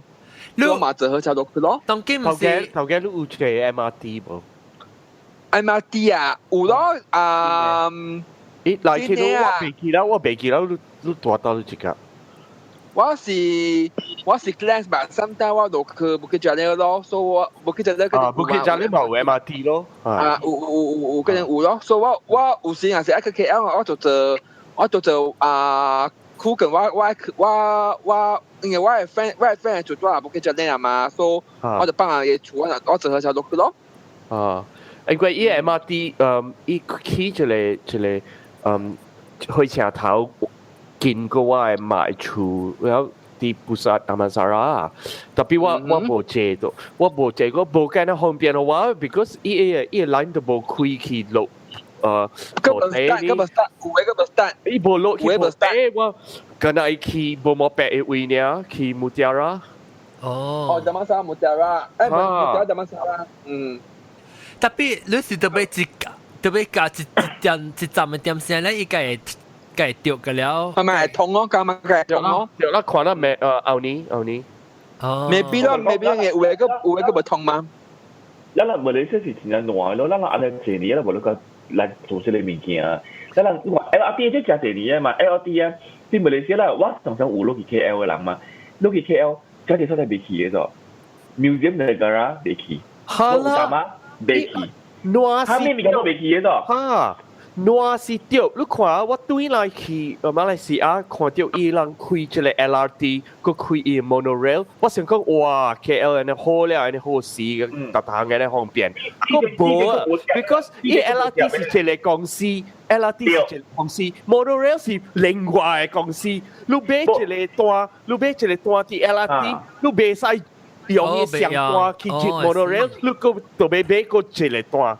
我嘛坐火車落去咯。當今毋是頭家你有坐 MRT 無？MRT 啊，有咯，啊，咦，來去我袂記啦，我袂記啦，你你蹛佗你一個？我是我是 Glen 吧，sometimes 我落去 Bukit Jalil 咯，所以我 Bukit Jalil 啊，Bukit Jalil 嘛有 MRT 咯。啊，有有有有，可能有咯，所以我我有時若是愛去 KL，我就坐我就坐啊，苦近我我我我，因為我的 friend 我的 friend 住蹛 Bukit Jalil 嘛，所以我就放伊厝，我我坐火車落去咯。啊，因為伊 MRT，嗯，伊起一個一個嗯火車頭經過我的媽厝，然後佇 Pusat Damansara，tapi 我我無坐到，我無坐過，無咁樣方便的話，because 伊个伊个 line 都無開去落，呃，個 bus stop 個 bus stop 有的個 bus stop，伊無落去無我敢若伊去無毛白的位爾，去 Mutiara。哦。哦，Damansara Mutiara，誒，Mutiara Damansara，嗯。 Tapi 你是特別一特別加一一點一站的點線咧，伊個會會著個了。係咪會通咯？咁咪會通咯？對啦，看啦，未呃後年後年。哦。 Maybe 咯，maybe 嘅有一個有一個無通嗎？咱人馬來西亞是真正爛咯，咱人按呢濟年啦，無咧個來做這个物件。咱人 LRT 這誠濟年啊嘛，LRT 啊，佇馬來西亞啦，我常常有落去 KL 的人嘛，落去 KL，這個所在袂去的咾，Museum Negara 袂去，哈啦，嘛袂去，爛是物件都袂去的咾。哈，爛是對，你看我對來去馬來西亞看著伊人開這个 LRT，閣開伊 monorail，我想講哇，KL 按呢好了，按呢好勢，逐項按呢方便。閣無啊，because 伊 LRT 是一个公司，LRT 是一个公司，monorail 是另外的公司。你買一个單，你買一个單佇 LRT，你袂使用伊上單去接 monorail，你閣就欲買閣一个單。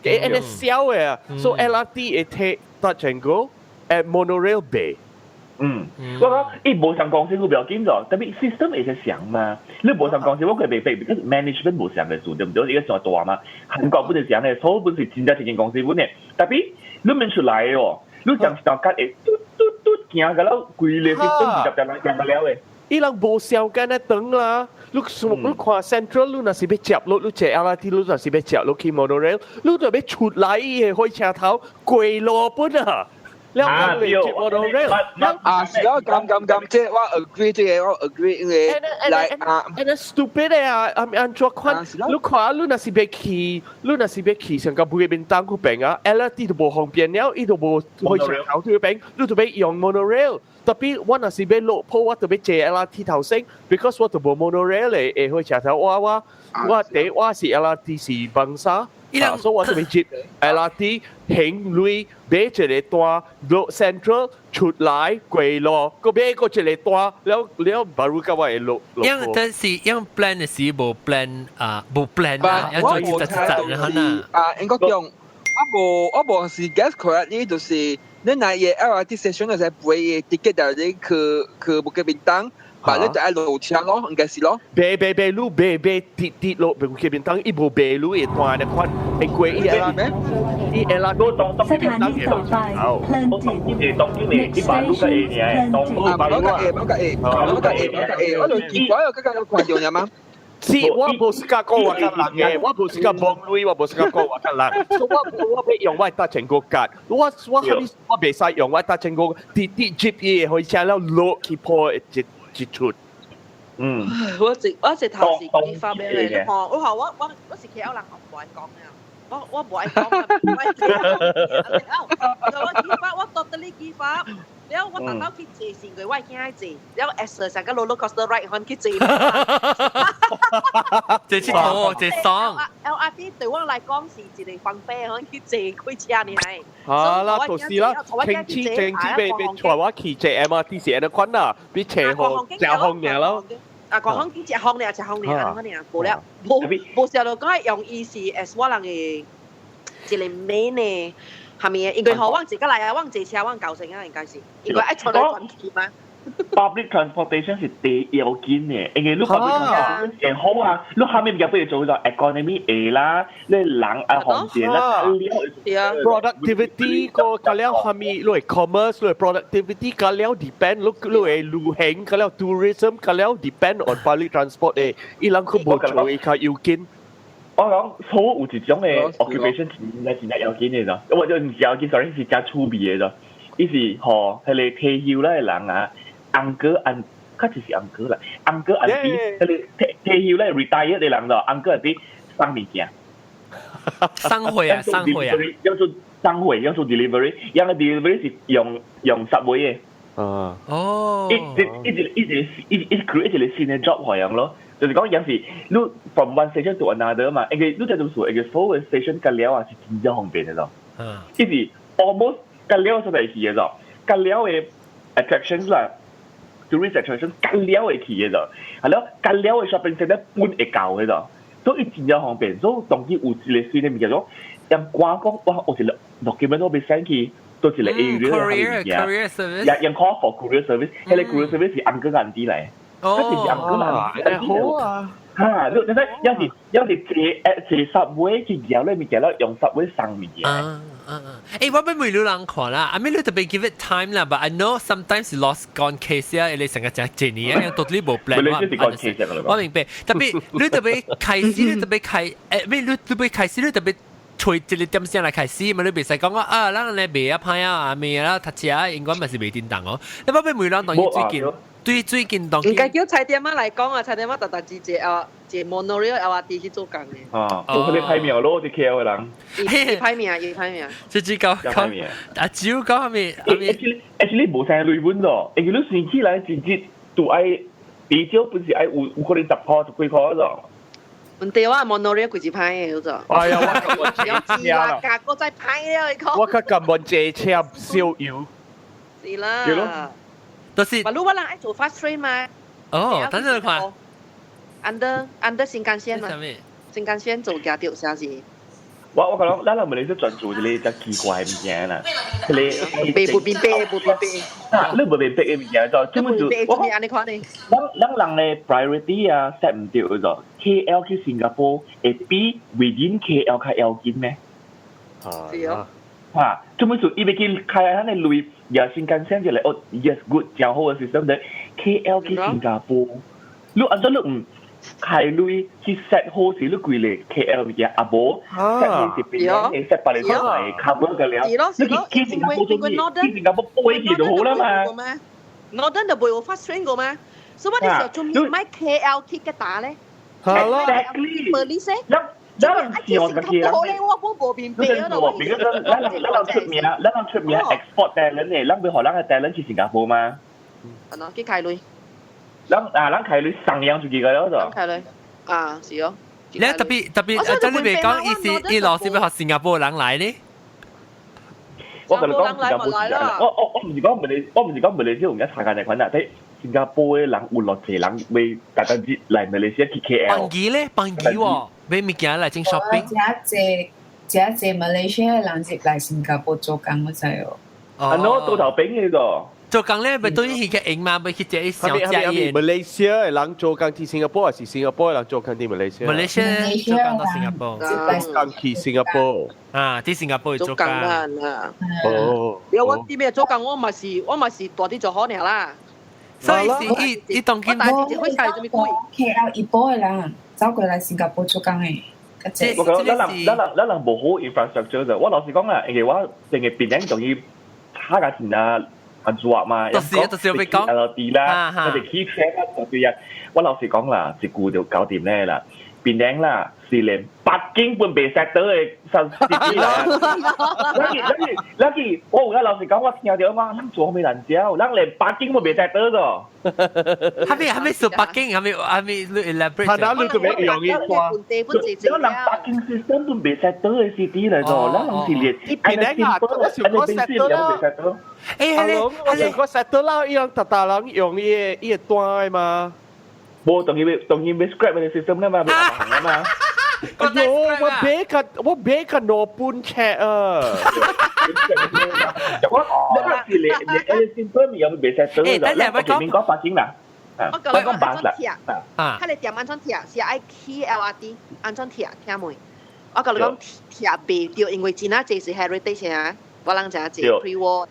欸，按呢痟的啊，所以 LRT 會提 touch and go，誒 monorail 袂。嗯，我講伊無相公司佢不要緊咗，tapi system 會使相嘛。你無相公司，我可以袂白，because management 無相的事，對毋對？伊個上大嘛，韓國本是這樣的，所以本是真正一間公司本的。Tapi 你免出來哦，你將一條卡會嘟嘟嘟行到了規個 system 直接來行得了的。伊人無相干的長啦，你你看 Central 你若是欲接落，你坐 LRT 你若是欲接落去 monorail，你就欲出來伊个火車頭過路本啊。了解你 monorail。啊，是啊，咁咁咁，即係我 agree 這個，我 agree，因為來啊， and stupid 啊，啊按怎款？你看，你若是欲去，你若是欲去上個 Bukit Bintang 嗰邊啊，LRT 都無方便了，伊都無火車頭嗰邊，你就欲用 monorail。Tapi 我若是欲落鋪，我就欲坐 LRT 頭先，because 我就無 monorail 嘅會火車頭，我第我是 LRT 是 Bangsar。啊，所以我就欲接 LRT 行鐳買一個單落 Central 出來過路，閣買閣一個單，了了 baru 到我會落落。因為但是因為 plan 的時無 plan 啊，無 plan 啊，要做一隻一隻然後呢？啊，應該講我無是 guess correctly，就是你若伊 LRT station 就是買 ticket 就你去 Bukit Bintang。把你就愛落車咯，應該是咯。白白白路白白跌跌落 Bukit Bintang，伊無白路會斷的款，會過伊 L 伊 L สถานีต่อไปเพลินจิต Next station 啊，無個 A，無個 A，無個 A，無個 A，我就奇怪，我剛剛有看到嗎？是，我無是甲講我甲人嘅，我無是甲幫鐳，我無是甲講我甲人，所以我欲用我搭成個卡，我後我袂使用我搭成個直直接伊火車了落去破一一出。嗯，我直頭是幾發俾你，我話我是 KL 人，我無愛講嘅，我無愛講啊，無愛講。我幾發，我 totally 幾發。了我特登去坐是因為我驚愛坐，了 as 成個 roller coaster ride 可去坐。這佚佗，這爽。 LRT 對我來講是一個方便，可去坐開車呢係。啊啦，就是啦，天氣天氣欲欲帶我去坐 MRT 是按呢款啦，比坐好食風爾咯。啊，講講去食風爾，食風爾，按呢爾，無了，無無想到講用伊是 as 我人的一個 main 的。係咪啊？應該好，我自己來啊，我坐車，我舊成啊，應該是，應該愛出來轉去嘛。 Public transportation 是第要緊嘅，因為你 public transportation 上好啊，你後面唔不如做咗 economy 會啦，你人啊方便啦， productivity 個加了下面，你 commerce 你 productivity 加了 depend 你你旅行加了 tourism 加了 depend on public transport 嘅，伊人佢無做伊較要緊。我講所有一種嘅 occupation 真正真正要緊嘅咋，我就毋是要緊，sorry 是真趣味嘅咋。伊是吼，彼個退休咧的人啊，uncle auntie 較就是 uncle 啦，uncle auntie，彼個退休咧 retire 的人咯，uncle auntie 送物件，送貨啊，送貨啊，要做送貨，要做 delivery，因為 delivery 是用 subway 嘅。啊，哦，一一一一一一 create 一個新的 job 予人咯。就是講有時你 from one station to another 嘛，因為你這種數一個所有 station 隔了啊是真正方便的咯。伊是 almost 隔了所在去的咯，隔了的 attractions 啦，tourist attraction 隔了會去的咯，係咯，隔了的 shopping center 本會到的咯，所以真正方便。所以當今有一個新的物件講，人官講哇，有一個 document 我欲 send 去。都一個 area ，courier service，人 call for courier service，彼個 courier service 是 uncle auntie 來。哦，佢是 uncle auntie 好啊。嚇！你你有時坐 subway 去搖咧物件咯，用 subway 送物件。啊啊啊！欸，我欲問你人看啦，I mean 你特別 give it time 啦，but I know sometimes lost gone case 啊，你成個講一年啊，totally 無 plan。我明白，特別你特別開始，你特別開，咩？你特別開始，你特別。揣一個點先來開始嘛，你袂使講啊，咱咧袂啊歹啊，未啊讀冊應該嘛是袂叮當哦。你欲問人當最近，對最近當。應該叫蔡點仔來講啊，蔡點仔特特只坐啊，坐 monorail LRT 去做工的。啊，佢哋歹命咯，啲 KL 的人。伊歹命，伊歹命。這只講講啊，只有講啥物？ Actually 無啥鐳本咯，因為你算起來直接都愛，至少本是愛有可能10箍十幾箍咯。問題我 monorail 幾時歹的嗰哎呀，我坐車啦，價格再歹了，你講。我較甘願坐車燒油。是啦。就是。嘛，如果人愛坐 fast train 嘛？哦，等陣看。 Under 新幹線嘛？新幹線做行著啥是？我講，咱人咪你是專注一個只奇怪物件啦，彼個。無明白，無明白。啊，你無明白的物件就根本就我按呢看呢。咱人的 priority 啊 set 毋對咗，KL 去新加坡會比 within KL 較要緊咩？是哦。嚇，根本就伊欲去開咱的鐳，也新幹線就來哦，yes good，誠好的 system 的 KL 去新加坡，你按怎你毋？開鐳去 set 好時，你規個 KL 物件，啊無 set 好是邊個 set 別個嚟 cover 個了。你去新加坡做咩？去新加坡背起就好啦嘛。 Northern 就袂有 fast train 過咩？所以我哋時候做咩買 KL 去嘅打咧？係咯。Exactly。 Police 咱人是我嘅人，我我無明白啊！我明白，咱人出名，咱人出名 export talent 嘅，咱要予咱嘅 talent 去新加坡嘛？係咯，去開鐳。咱啊，咱開鐳上揚出去個了就。開鐳啊，是哦。你特別特別，真你未講意思，伊老是欲予新加坡人來呢？我同你講新加坡是我唔是講馬來，我唔是講馬來西亞有人查間嚟款啦，但新加坡嘅人有偌濟人會特登節來馬來西亞去 KL。班機咧，班機喎，買物件來整 shopping。真濟真濟馬來西亞人入來新加坡做工，我知哦。啊，喏，多頭餅嘅個。做工咧，咪對於去個用嘛，咪去食小食嘢。馬來西亞人做工去新加坡，還是新加坡人做工去馬來西亞？馬來西亞做工到新加坡。做工去新加坡。啊，佇新加坡做工。啊。哦。有我啲咩做工，我嘛是大啲做好爾啦。所以是伊伊當今。我大啲會開做咩鬼？KL 一波的人走過來新加坡做工的。我講咱人無好 infrastructure 就，我老實講啦，因為我淨係檳城仲要差價錢啊。啊做嘛，就是要講 LRT 啦，我哋起車啦，就對啊。我老實講啦，一句就搞掂咧啦。檳城啦，是連北京本袂識得的上司機啦。咱去，我有老實講，我聽著我，咱做咩難教？咱連北京都袂識得咗。還沒說北京，還沒你 elaborate。他哪裏都沒容易掛。咱人北京 system 都袂識得的 city 來咗，咱人是連。檳城啊，我想講識得啦。欸，我想講識得啦，伊人逐逐人用伊個單嘛。無，當然欲 scrap 個 system 啦嘛，欲行啦嘛。哎呦，我買個兩本冊啊！我我是連 system 有袂識得。欸，等下我講明講北京啦。我講你講安怎拆？啊，佢哋店安怎拆？是愛起 LRT 安怎拆？聽未？我共你講拆袂著，因為真啊濟是 heritage 啊，我人真濟 pre-war。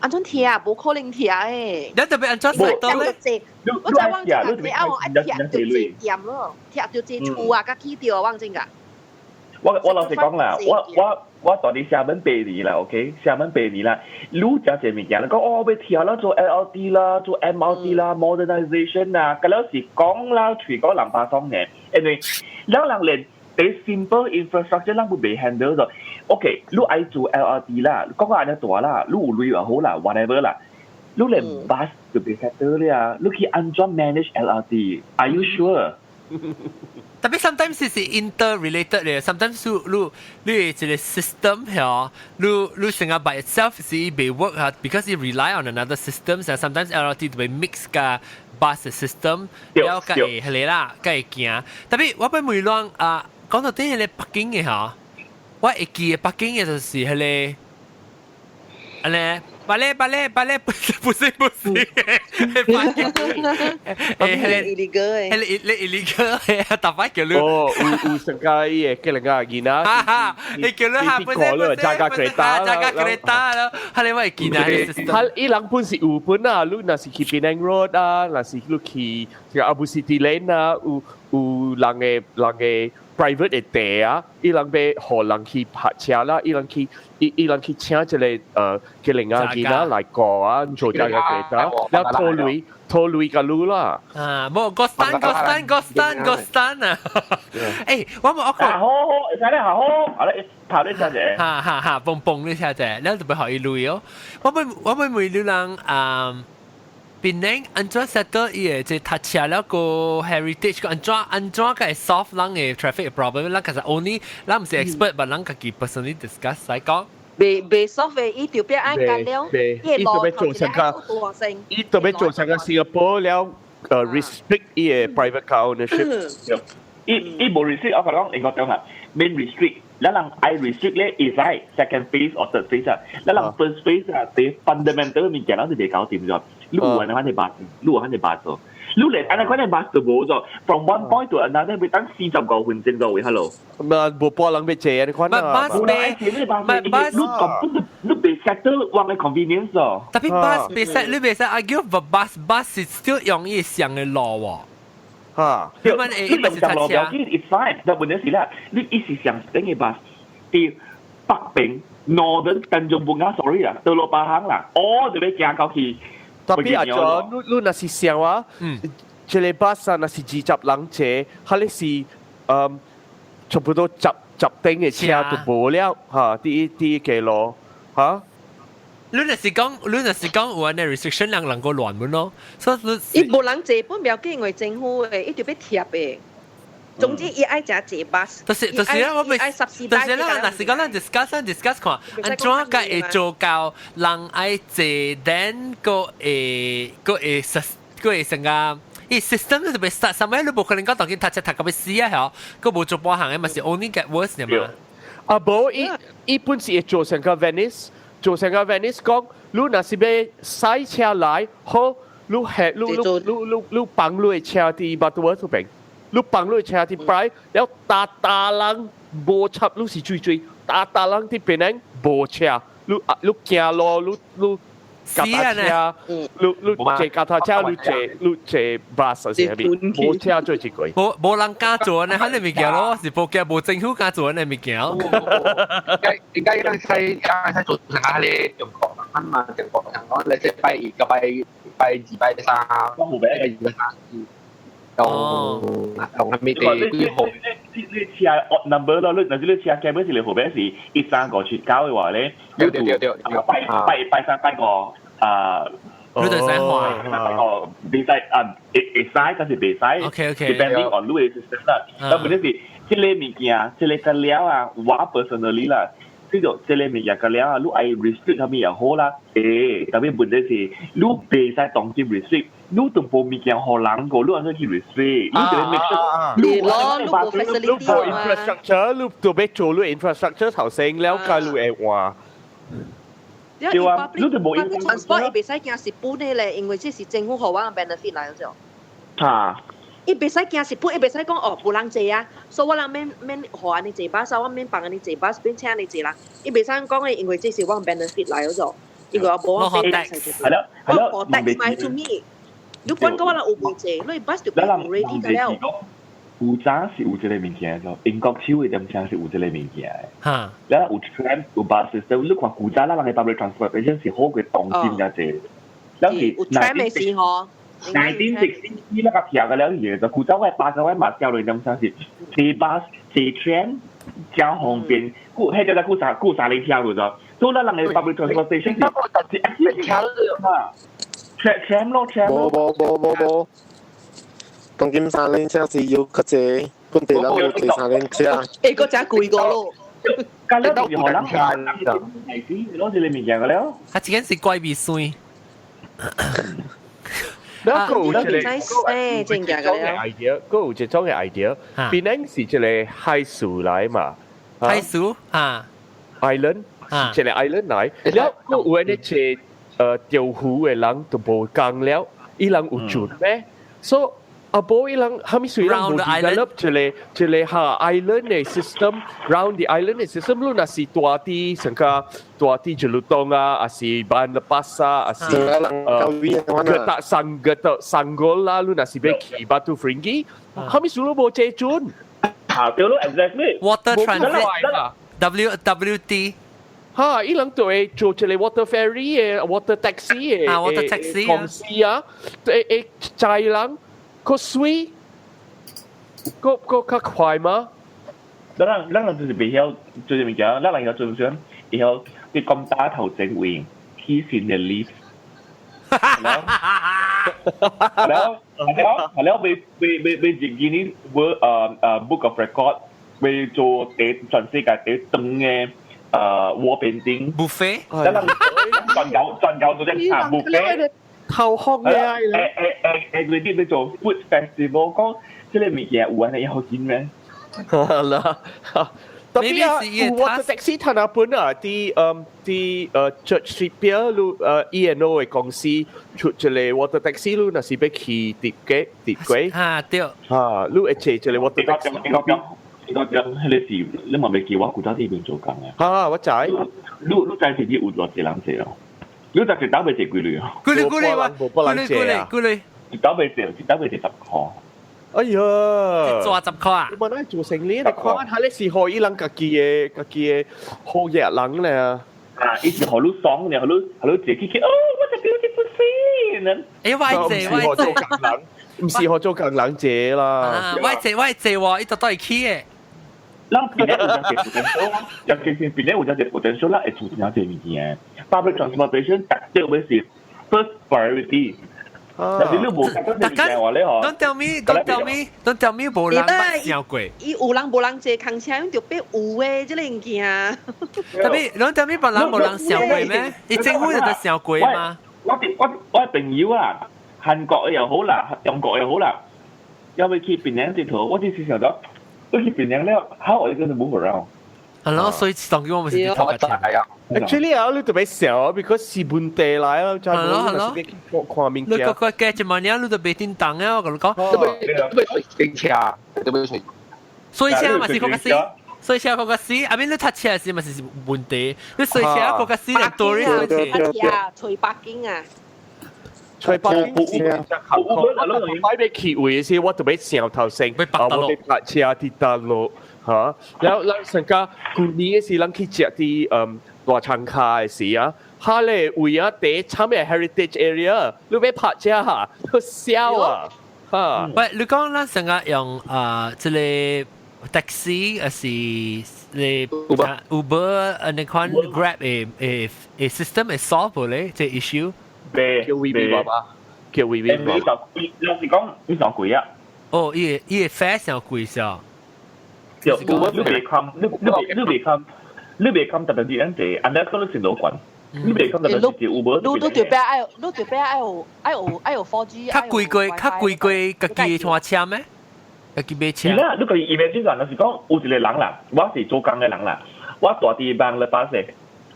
安怎拆？無可能拆誒！你特別安怎 settle 咧？我就忘記啦，你啊，我愛拆就濟店咯，拆就濟厝啊，佮起掉忘真㗎。我老實講啦，我住佇廈門8年啦，OK，廈門八年啦，你食這物件，你講哦，欲拆啦，做 LRT 啦，做 MRT 啦，modernization 啊，佮了是講啦，喙講人巴桑呢，因為咱人連啲 simple infrastructure 咱都袂 handle 咗。OK，你愛做 LRT 啦，講個按呢大啦，你有鐳又好啦，whatever 啦，你連 bus 就袂 settle 了，你去按怎 manage LRT？Are you sure？特別 sometimes 是 interrelated 嘅，sometimes 你你一個 system 嚇，你成個 by itself 是袂 work 嚇，because it rely on another system。所以 sometimes LRT 就會 mix 佮 bus system，了佮會係啦，佮會行。特別我欲問亂啊，講到底彼個北京嘅嚇，我會記得北京嘅就是彼個，按呢。巴咧巴咧巴咧，不是不是不是，北京，欸，彼個 illegal 彼個 illegal 嘅，逐擺叫你。哦，有成個伊個叫人家囡仔，哈哈，你叫你哈，不是不是， jaga kereta， jaga kereta 咯，彼個我會記得。他伊人本是有本啊，你若是去 Penang Road 啊，若是你去這個 Abu City Lane 啊，有人的 private 的地啊，伊人欲予人去泊車啦，伊人去請一個叫另外囡仔來過啊，做這個 kereta，然後討鐳共你啦。啊，無個單個單個單個單啊！欸，我無我講，好好，使咧好好，好咧，跑咧小姐。哈哈哈，蹦蹦咧小姐，你就欲予伊鐳哦。我欲問你人啊。檳城按怎 settle 伊個這讀冊了個 heritage 個按怎個 solve 咱的 traffic problem？咱其實 only 咱毋是 expert，但咱家己 personally discuss 來講。袂 solve 的，伊就變按干了，伊就欲做成個，伊就欲做成個新加坡了，restrict 伊個 private car ownership。伊無 restrict，我講應該講啦，免 restrict。咱人愛 restrict 咧，會使 second phase or third phase 啊。咱人 first phase 啊，啲 fundamental 物件咱就袂搞掂咗。你有按呢款的 bus，你有按呢 bus 做，你連按呢款的 bus 都無咗。From one point to another，欲等45分鐘咗位，hello。嘛，無半人欲坐按呢款啊。 bus 袂，唔 bus，你根本你袂 settle 我的 convenience 哦。特別 bus 袂使，你袂使 argue bus bus 是 still 用伊上的路喎。嚇。你你上路表記 it's fine，但問題是啦，你一時上頂嘅 bus 佇北邊 Northern Tanjung Bungah sorry 啦，到落巴行啦，我就欲行到去。特別阿 John，你若是想啊，這个 bus 啊，若是20人坐，彼个是差不多十頂嘅車都無了嚇，佇街路嚇。你若是講有按呢 restriction 人能夠亂滿咯，所以伊無人坐本不要緊，因為政府的，伊就欲貼的。總之，伊愛食坐 bus。就是啦，我未，就是啦，若是講咱 discuss 咱 discuss 看，按怎個會做到人愛坐，then 閣會實閣會成個。伊 system 就別 start，啥物你無可能講當今讀冊讀到欲死啊，嗬，閣無做半項的嘛是 only get worse 嘛。啊無，伊本是會做成個 Venice，做成個 Venice 講，你若是欲駛車來，好，你係你放你的車佇 Butterworth 邊，你放你的車佇 Prai，了逐逐人無插，你是水水，逐逐人佇邊頂無車，你行路，你腳踏車，你坐腳踏車，你坐 bus 是啥物？無車做一個。無人敢做呢，彼个物件咯，是無驚無政府敢做呢物件。點解咱使做成下咧中國人嘛？中國人講你即拜二個拜拜二拜三，拜二拜三。同係咪地幾號？你車 odd number 咯，你若是你車基本是你號碼是1、3、5、7、9嘅話咧，對對對對，拜拜拜三拜五啊，你就使換拜五袂使啊，會使，但是袂使。 OK。 Depending on 你嘅 system 啦。但問題是，這个物件，這个個了啊，我 personally 啦。這個這个物件個了啊，你愛 restrict 啥物也好啦，特別問題是，你袂使當今 restrict，你都無物件予人個，你按怎去 restrict？你就 make sure，你攞你無 facility 你無 infrastructure，你就欲做你 infrastructure 頭先了解你會換。對啊，你就無 transport 伊袂使驚蝕本的咧，因為這是政府予我 benefit 來咗。嚇！伊袂使驚蝕本，伊袂使講哦，無人坐啊，所以我人免免予按呢坐巴士，我免放按呢坐巴士，免請按呢坐人。伊袂使講的，因為這是我 benefit 來咗，因為我無我係咯係咯，我 tax 買做咩？你管講我人有無坐，你 bus 就 ready 個了。有早是有這个物件就英國手的點車是有這个物件的。了有 tram 有 bus system，你看古早咱人的 public transportation 是好過當今遮濟。了是有 tram 的時候。 1960那個跳個了嘢就古早我八個我嘛跳落點車是坐 bus 坐 tram 真方便。古彼隻古三古三輪車個咗，所以咱人的 public transportation 是車嘛，tram 咯 tram 無無無無無。當今三輪車是要較濟，本地人有坐三輪車。欸，個真貴個咯。咁了就是予人係是攞這个物件個了。啊，這間是怪味酸。那個有一個真嘅 idea，閣有一種嘅 idea，檳城是一个海島來嘛，海島啊，island 是一个 island 來，了閣有呢坐釣魚的人就無仝了，伊人有船咩？所以啊，無伊人啥物水人無 develop 一个哈 island 的 system，round the island 的 system，你若是蹛佇成個蹛佇 Jelutong 啊，抑是 Bayan Lepas 啊，抑是Gertak Sanggul 啦，你若是欲去 Batu Ferringhi，啥物事都無坐船。啊，對咯，exactly。 Water transit WWT。哈！伊人就會做一个 water ferry 的 water taxi 的啊，water taxi 公司啊，會載人。閣水，閣較快嗎？咱人就是袂曉做這物件，咱人曉做啥？會曉佇講打頭前位起新的 lift。然後，然後欲入 Guinness World Book of Record，欲做第全世界第長的wall painting buffet。咱人全球做這啊 buffet。頭殼嘅佢啲叫做 food festival，講這个物件有按呢好見咩？啦，特別啊，有 water taxi 睇下本啊，佇 Church Street 邊路E&O 的公司出一个 water taxi，你若是欲去疊街，啊對，嚇，你會坐一个 water taxi。你講講，彼个是你嘛袂記我古早佇邊做工嘅。嚇，我知。你知是有偌濟人坐哦？你知一斗欲坐幾鐳哦？幾鐳幾鐳喎？幾鐳幾鐳幾鐳？一斗欲坐，一斗欲坐10箍。哎呀，做10塊啊！我本來做生理，你看下你是可以人家己的好嘢人咧。啊，伊是予你爽嘅，予你自己去哦，我就 beautiful 先。欸，我坐我做工人，毋是予做工人坐啦。我坐我坐喎，伊就都會去的。咱邊咧有隻 potential，尤其是邊咧有隻 potential 啦，會出現這物件。Public transportation 特別會是 first priority。但是你無講這物件話咧，嗬。 Don't tell me, don't tell me, don't tell me 無人捌想過。伊有人無人坐空車，就變有的這個物件。 Tapi don't tell me 別人無人想過咩？伊政府就得想過嘛？我朋友啊，韓國又好啦，中國又好啦，要欲去檳城佚佗，我只是想到，我去檳城了，how are you going to move around？係咯，所以當叫我們是頭家聽。 Actually 啊，你特別想，because 是本地來啊，就係咯係咯，看物件。你個個計一萬年，你就袂叮當啊！我共你講。都欲隨車，都欲隨。隨車嘛是較死，隨車較死。啊，免你塞車時嘛是問題，你隨車較死，連多啲隨車啊，隨北京啊。隨北京是我擺欲去位時，我特別想頭先，啊，我欲泊車佇大陸嚇，然後咱上家舊年時，咱去食佇大長卡的時啊，哈咧位啊，第差咩 heritage area，你欲泊車哈，都痟啊，哈。喂，你講咱成日用啊，這個 taxi 還是你 Uber 啊？你看 Grab 的 system 會 solve 無咧？這 issue？叫 VB 爸爸，叫 VB 爸爸。你老實講，你上貴啊？哦，伊個 fare 上貴啥？對，你袂堪，你袂堪，你袂堪特別啲人哋，按呢講你成老慣，你袂堪特別是 Uber。你就變愛，你就變愛有 4G。較貴過較貴過家己換車咩？家己買車。是啦，你個 imagine 啦，就是講有一個人啦，我是做工的人啦，我住佇網咧巴士，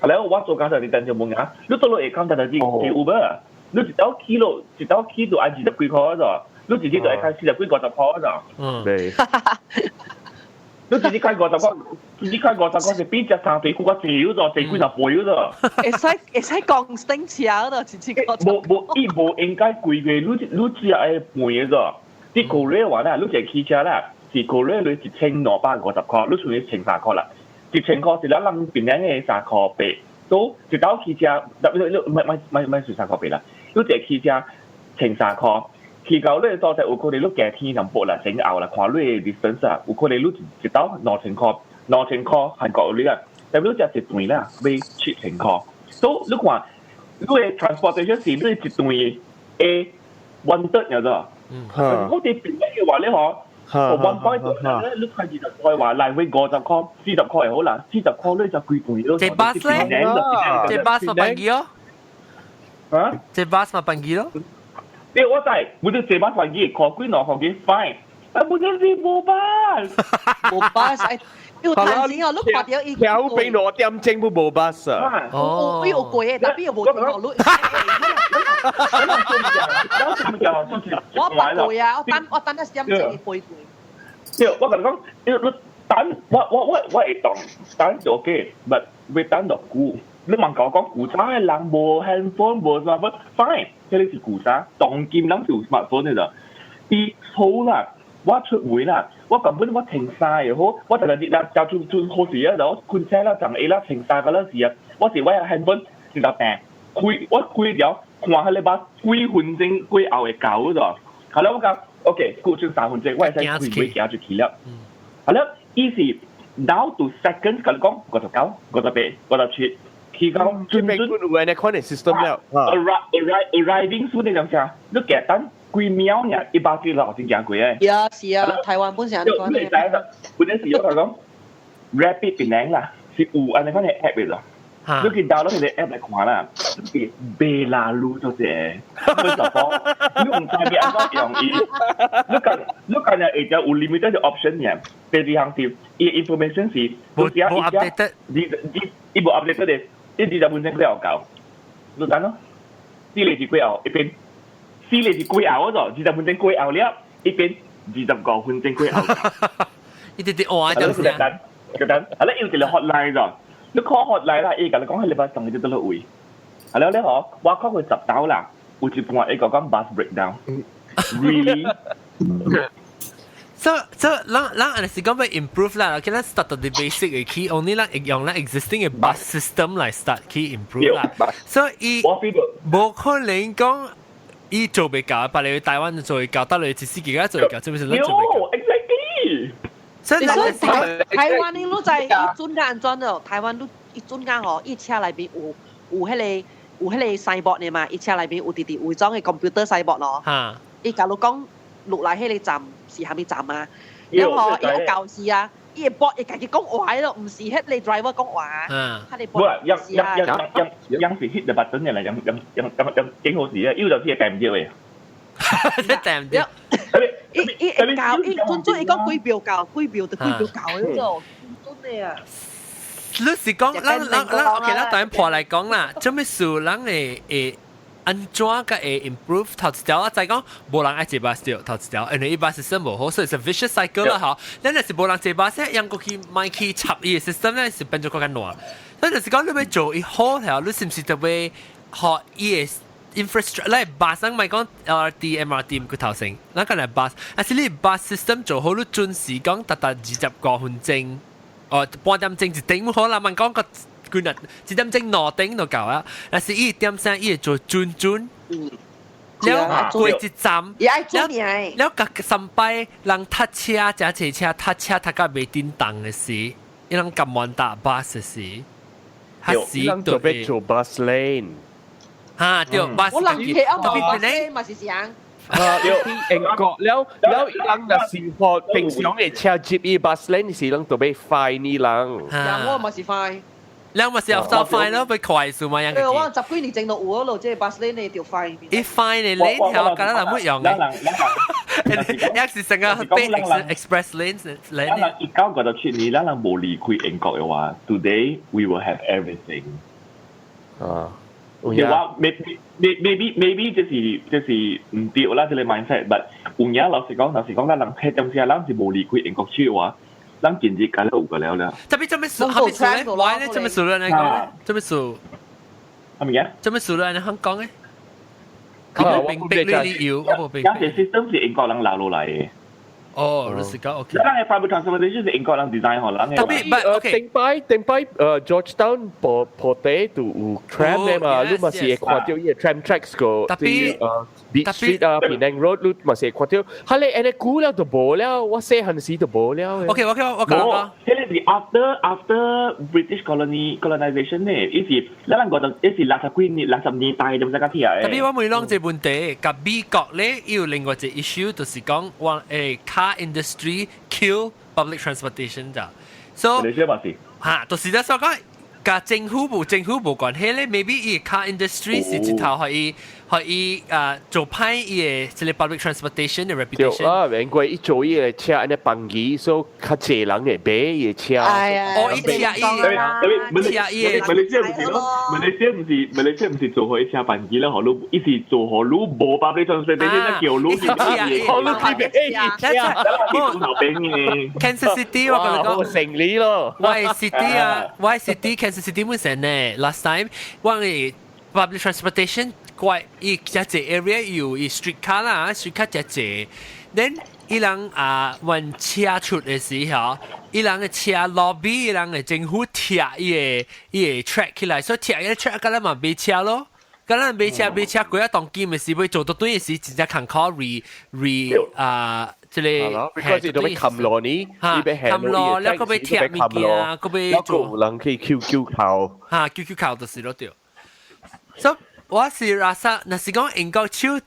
然後我做工就佇電視門啊，你倒落下坎特別是 Uber，你一道去咯，一道去就愛20幾塊咋，你一日就愛開40幾50塊咋。嗯。對。你一日開五十塊，一日開五十塊是比食三頓更較濟咗，濟幾十倍咗。會使講升車咯，一次過。無無，伊無應該規個，你只愛賠的咋？啲個月話啦，你坐汽車啦，是個月你1250塊，你算1300塊啦。1000塊是咱人平常的3塊8，都一道汽車，你你唔係唔係唔係算3塊8啦，你坐汽車1300塊。去到你所在有可能你行天淡薄啦，先後啦，看你的 distance 啊，有可能你一道2000塊，2000塊韓國你啦，但你食一頓啦，欲7000塊。所以你看，你的 transportation 是你一頓的 one third 爾咋？我哋變嘅話咧，嗬，one point 咧，你睇20塊話來回50塊、40塊就好啦，40塊你就幾貴咯。這 bus 咧，這 bus 嘛便宜哦。啊？這 bus 嘛便宜咯。對，我知，我就這 bus 便宜，塊幾兩塊幾 fine。啊，冇得是無 bus，無 bus，哎，有彈錢哦，你看到伊。橋邊6點鐘都無 bus 啊。哦，有貴的，但邊又無停落路。我白過啊，我等一點鐘伊飛過。對，我共你講，你等我會當等就 OK，but 欲等偌久。你問我講古早的人無 handphone 無 smartphone，fine，這個是古早，當今人是有 smartphone 的啦。伊好啦，我出門啦，我根本我穿衫又好，我逐日日啦，就出出好時啊，就困醒啦，上下啦，穿衫嗰陣時啊，我是我有 handphone 直頭訂開，我開條看彼個 bus 幾分鐘幾後會到咗。好啦，我講 OK，過出3分鐘，我會使開尾行出去了。好啦，伊是 down to seconds，共你講59、58、57。去到準準有按呢款的 system 了。 arriving soon 你知影？你加等幾秒爾，100幾六先行過的。是啊是啊，台灣本身按呢款。你知影？本身是我講 Rapid 檳城啦，是有按呢款的 app 的啦。你去 download 彼個 app 來看啦，是袂拉路就是，first of all，你毋知欲按怎用伊，你干若會只有 limited 的 option 爾。第二項是伊 information 是，無無 updated，伊無 updated 的，伊20分鐘了後到，你等咯，4個字過後一邊，4個字過後嗰度，二十分鐘過後了，一邊25分鐘過後。一直直換就是。等，就等，係啦，有一個 hotline 咗。你 call hotline 啦，伊共你講彼個 bus 送去佗落位。係了咧嗬，我 call 佢10兜啦，有一半伊個講 bus breakdown。Really？所以咱按是講欲 improve 啦，OK，咱 start 到 the basic 嘅起，only 咱用咱 existing 嘅 bus system 來 start 去 improve 啦。所以無可能講伊做袂到，別嚟台灣做會到，得嚟一時幾家做會到，這不是咱做袂到。 Exactly。所以台灣你都在一陣間安怎咯？台灣都一陣間吼，伊車內邊有彼個 signboard 的嘛，伊車內邊有直直有裝的 computer signboard 咯。伊假如講落來彼個站是啥物站啊？然後伊有教時啊，伊會播伊家己講話咯，毋是彼個 driver 講話。他哋不，樣樣樣樣樣是 hit the button 嘅啦，樣樣樣樣樣幾好時啊，要就知係訂唔到嘅。訂唔到。伊伊會教，伊準準伊講幾秒到，幾秒就幾秒到嗰種，準的啊。你是講，咱咱咱 OK，咱當然破來講啦，做咩事咱會按怎個會 improve？頭一條我再講，無人愛坐巴士對，頭一條，因為伊巴士system 無好，所以是 vicious cycle 啦吼。咱若是無人坐巴士，用過去買去插伊的 system 咧，是變做更較爛。所以就是講，你欲做伊好條，你是毋是特別學伊的 infrastructure？咧巴士咪講 LRT、MRT 唔過頭先，咱講來巴士，但是你 bus system 做好，你準時講達達25分鐘。哦，半點鐘一點好啦，問講個幾日一點鐘兩點就夠啊。但是伊點聲伊會做準準，了過一站，了了隔三擺人踏車，揸車車踏車踏到袂叮當的時，伊人甘願搭巴士時，較時就欲做 bus lane。嚇對，巴士我人 KL 特別咧嘛是啥？啊，英國了了，人若是學平常的車接伊 bus lane 是人特別 fine 呢人。我嘛是 fine。兩嘛是要收 fine 咯，欲快速嘛樣。對，我十幾年前就有咯，這個 bus lane 就 fine。伊 fine 的 lane 條，敢若人乜用嘅？一是成個被 express lane 咱人1997年，咱人無離開英國的話，today we will have everything。啊。就話 maybe 這是毋對啦，這個 mindset，but 有影老實講，老實講，咱人彼當時咱是無離開英國區的話，咱今日敢有個了了。這邊這麼數，哈密數咧？喂咧，這麼數咧？你講，這麼數？係咪啊？這麼數咧？你肯講咧？我明白你理由，我無明白。有些 system 是英國人留落來的。哦，你是講 OK。咱的 public transportation 是英國人 design 予咱的。特別唔 OK。頂擺 Georgetown 破破地都有 tram 的嘛，你嘛是會看著伊的 tram tracks 個。特別 Beach Street 啊，Penang Road 你嘛是會看著。哈咧，按呢久了就無了，我細漢時就無了。 OK，我講講。彼個是 after British colonization 呢，伊是咱人覺得伊是60幾年60年代就唔使講起來。特別我問攏這問題，佮美國咧有另外一個 issue，就是講我car industry kill public transportation 咋。So 你知嘛是？嚇，就是咧所講，佮政府無關係咧，maybe 伊 car industry 是一頭可以可以啊做歹伊的這個 public transportation 的 reputation。對啊，因為伊做伊的車按呢便宜，所以較濟人會買伊的車。哦，伊車伊車伊的。馬來西亞毋是咯，馬來西亞毋是做予伊車便宜啦，予你伊是做予你無 public transportation 叫你去買伊的，予你去買伊車。頭邊嘅。 Kansas City 我共你講。成理咯。我 city 啊，我 city Kansas City 本身呢，last time 我的 public transportation 怪伊只隻 area 有伊 street car 啦，street car 只隻，then 伊人啊運車出的時候，伊人的車 lobby 伊人的政府拆伊的 track 起來，所以拆伊個 track，敢咱嘛買車咯。敢咱買車買車過啊當今的時，欲做到對的時，真正艱苦 re re 啊，這個係都欲冚落呢，嚇冚落，了閣欲拆物件，閣欲做人可以 QQ 扣，嚇 QQ 扣就是咯對。所以我是 rasa，若是講英國手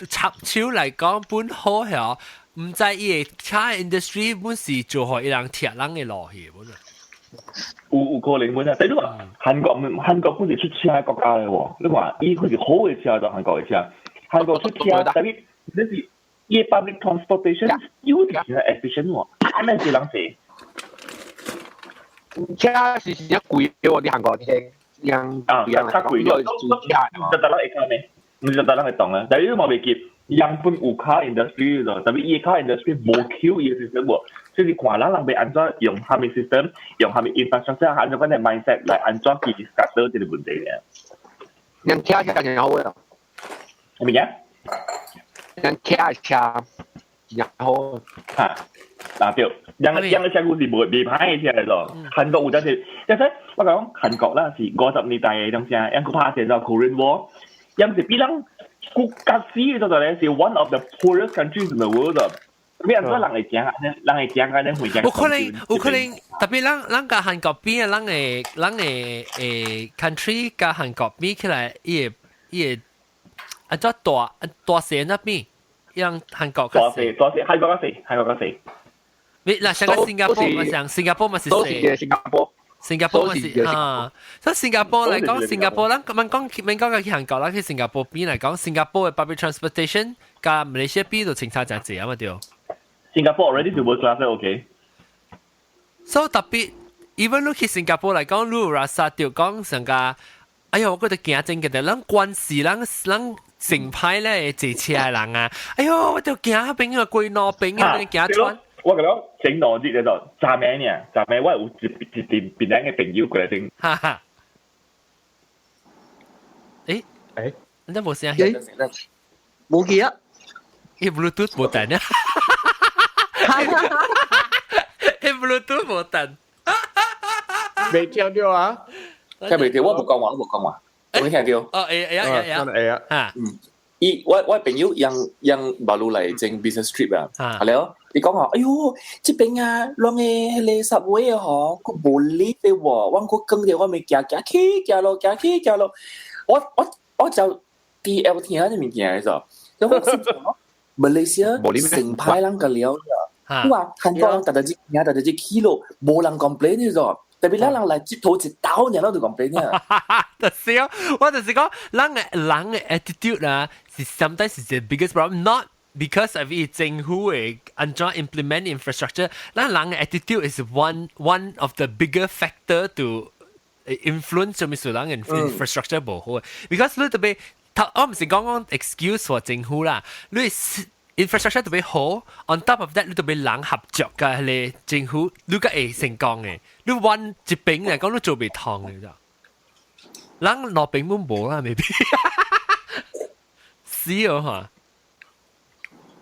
插手來講本好係，毋知伊的 car industry 本是做予伊人拆人的路去本啊。有可能本啊，但你話韓國本是出車的國家來喎，你看伊佢是好的車就韓國的車，韓國出車，但係你是伊 public transportation 有啲係 efficient 喎，按呢是人坐。車是真貴喎，啲韓國啲樣啊，較貴咯，就得人會看咩？毋是就得人會懂啊，但係你嘛袂記，樣本有 car industry 咯，但係伊 car industry 無 kill 伊 system 喎，就是看咱人欲按怎用啥物 system，用啥物 infrastructure，按怎款的 mindset 來按怎去解決這個問題嘅。人車是真好嘅。係咪啊？人車車。真好。嚇，嗱對，人人嘅車股是無未歹嘅車嚟咯。韓國有陣時，即係我講韓國啦，是50年代嘅東西，人佢拍成咗 Korean War，人是比人國家死嘅所在咧，是 one of the poorest countries in the world。咩人人會講啊？人會講啊？人會講。有可能，有可能，特別咱咱佮韓國比啊，咱的 country 佮韓國比起來，伊會啊，怎大大細那邊，讓韓國大細大細，韓國較細，韓國較細。你嗱，像個新加坡嘛，像新加坡嘛是細，新加坡，新加坡嘛是啊。所以新加坡嚟講，新加坡咱問講問講去韓國，咱去新加坡比嚟講，新加坡嘅 public transportation 佮馬來西亞比就相差誠濟啊嘛對。新加坡 already 是 world class OK。所以特別，even 你去新加坡嚟講，你有 rasa 著講上個，哎喲，我覺得驚真嘅，咱關係咱咱成派咧坐車嘅人啊，哎喲，我就驚彼邊個規路邊啊，驚穿。我覺得整邏輯咧就昨暝呢，昨暝我有一一陣別人嘅朋友過來頂。哈哈。誒誒，你真無聲？冇記啊！伊 Bluetooth 無電啊！伊 Bluetooth 無電。未聽到啊？聽未到？我無講話，我無講話，我沒聽到。哦，會會會會會啊！啊，嗯，伊我朋友用用馬路來整 business trip 啊，係了，伊講話，哎喲，這邊啊，攏個彼个 subway 吼，閣無 lift 的喎，我閣講著我咪行行去行落行去行落，我就 D L 聽這物件的時候，我是講馬來西亞成派人個了，你話韓國人逐日行，逐日去咯，無人 complain 的咗。特別咱人來這頭一刀，爾攏就 complain 啊。就是哦，我就是講，人的 attitude 啊，是 sometimes 是 the biggest problem，not because of 伊政府的按怎 implement infrastructure，咱人的 attitude is one of the bigger factor to influence 什麼事人的 infrastructure 無好。because 你特別，我毋是講講 excuse for 政府啦，你 infrastructure 特別好，on top of that 你特別人合作嘅迄個政府，你才會成功嘅。你揾一邊嚟講，你做袂通嘅咋？人兩邊攏無啦，maybe 死哦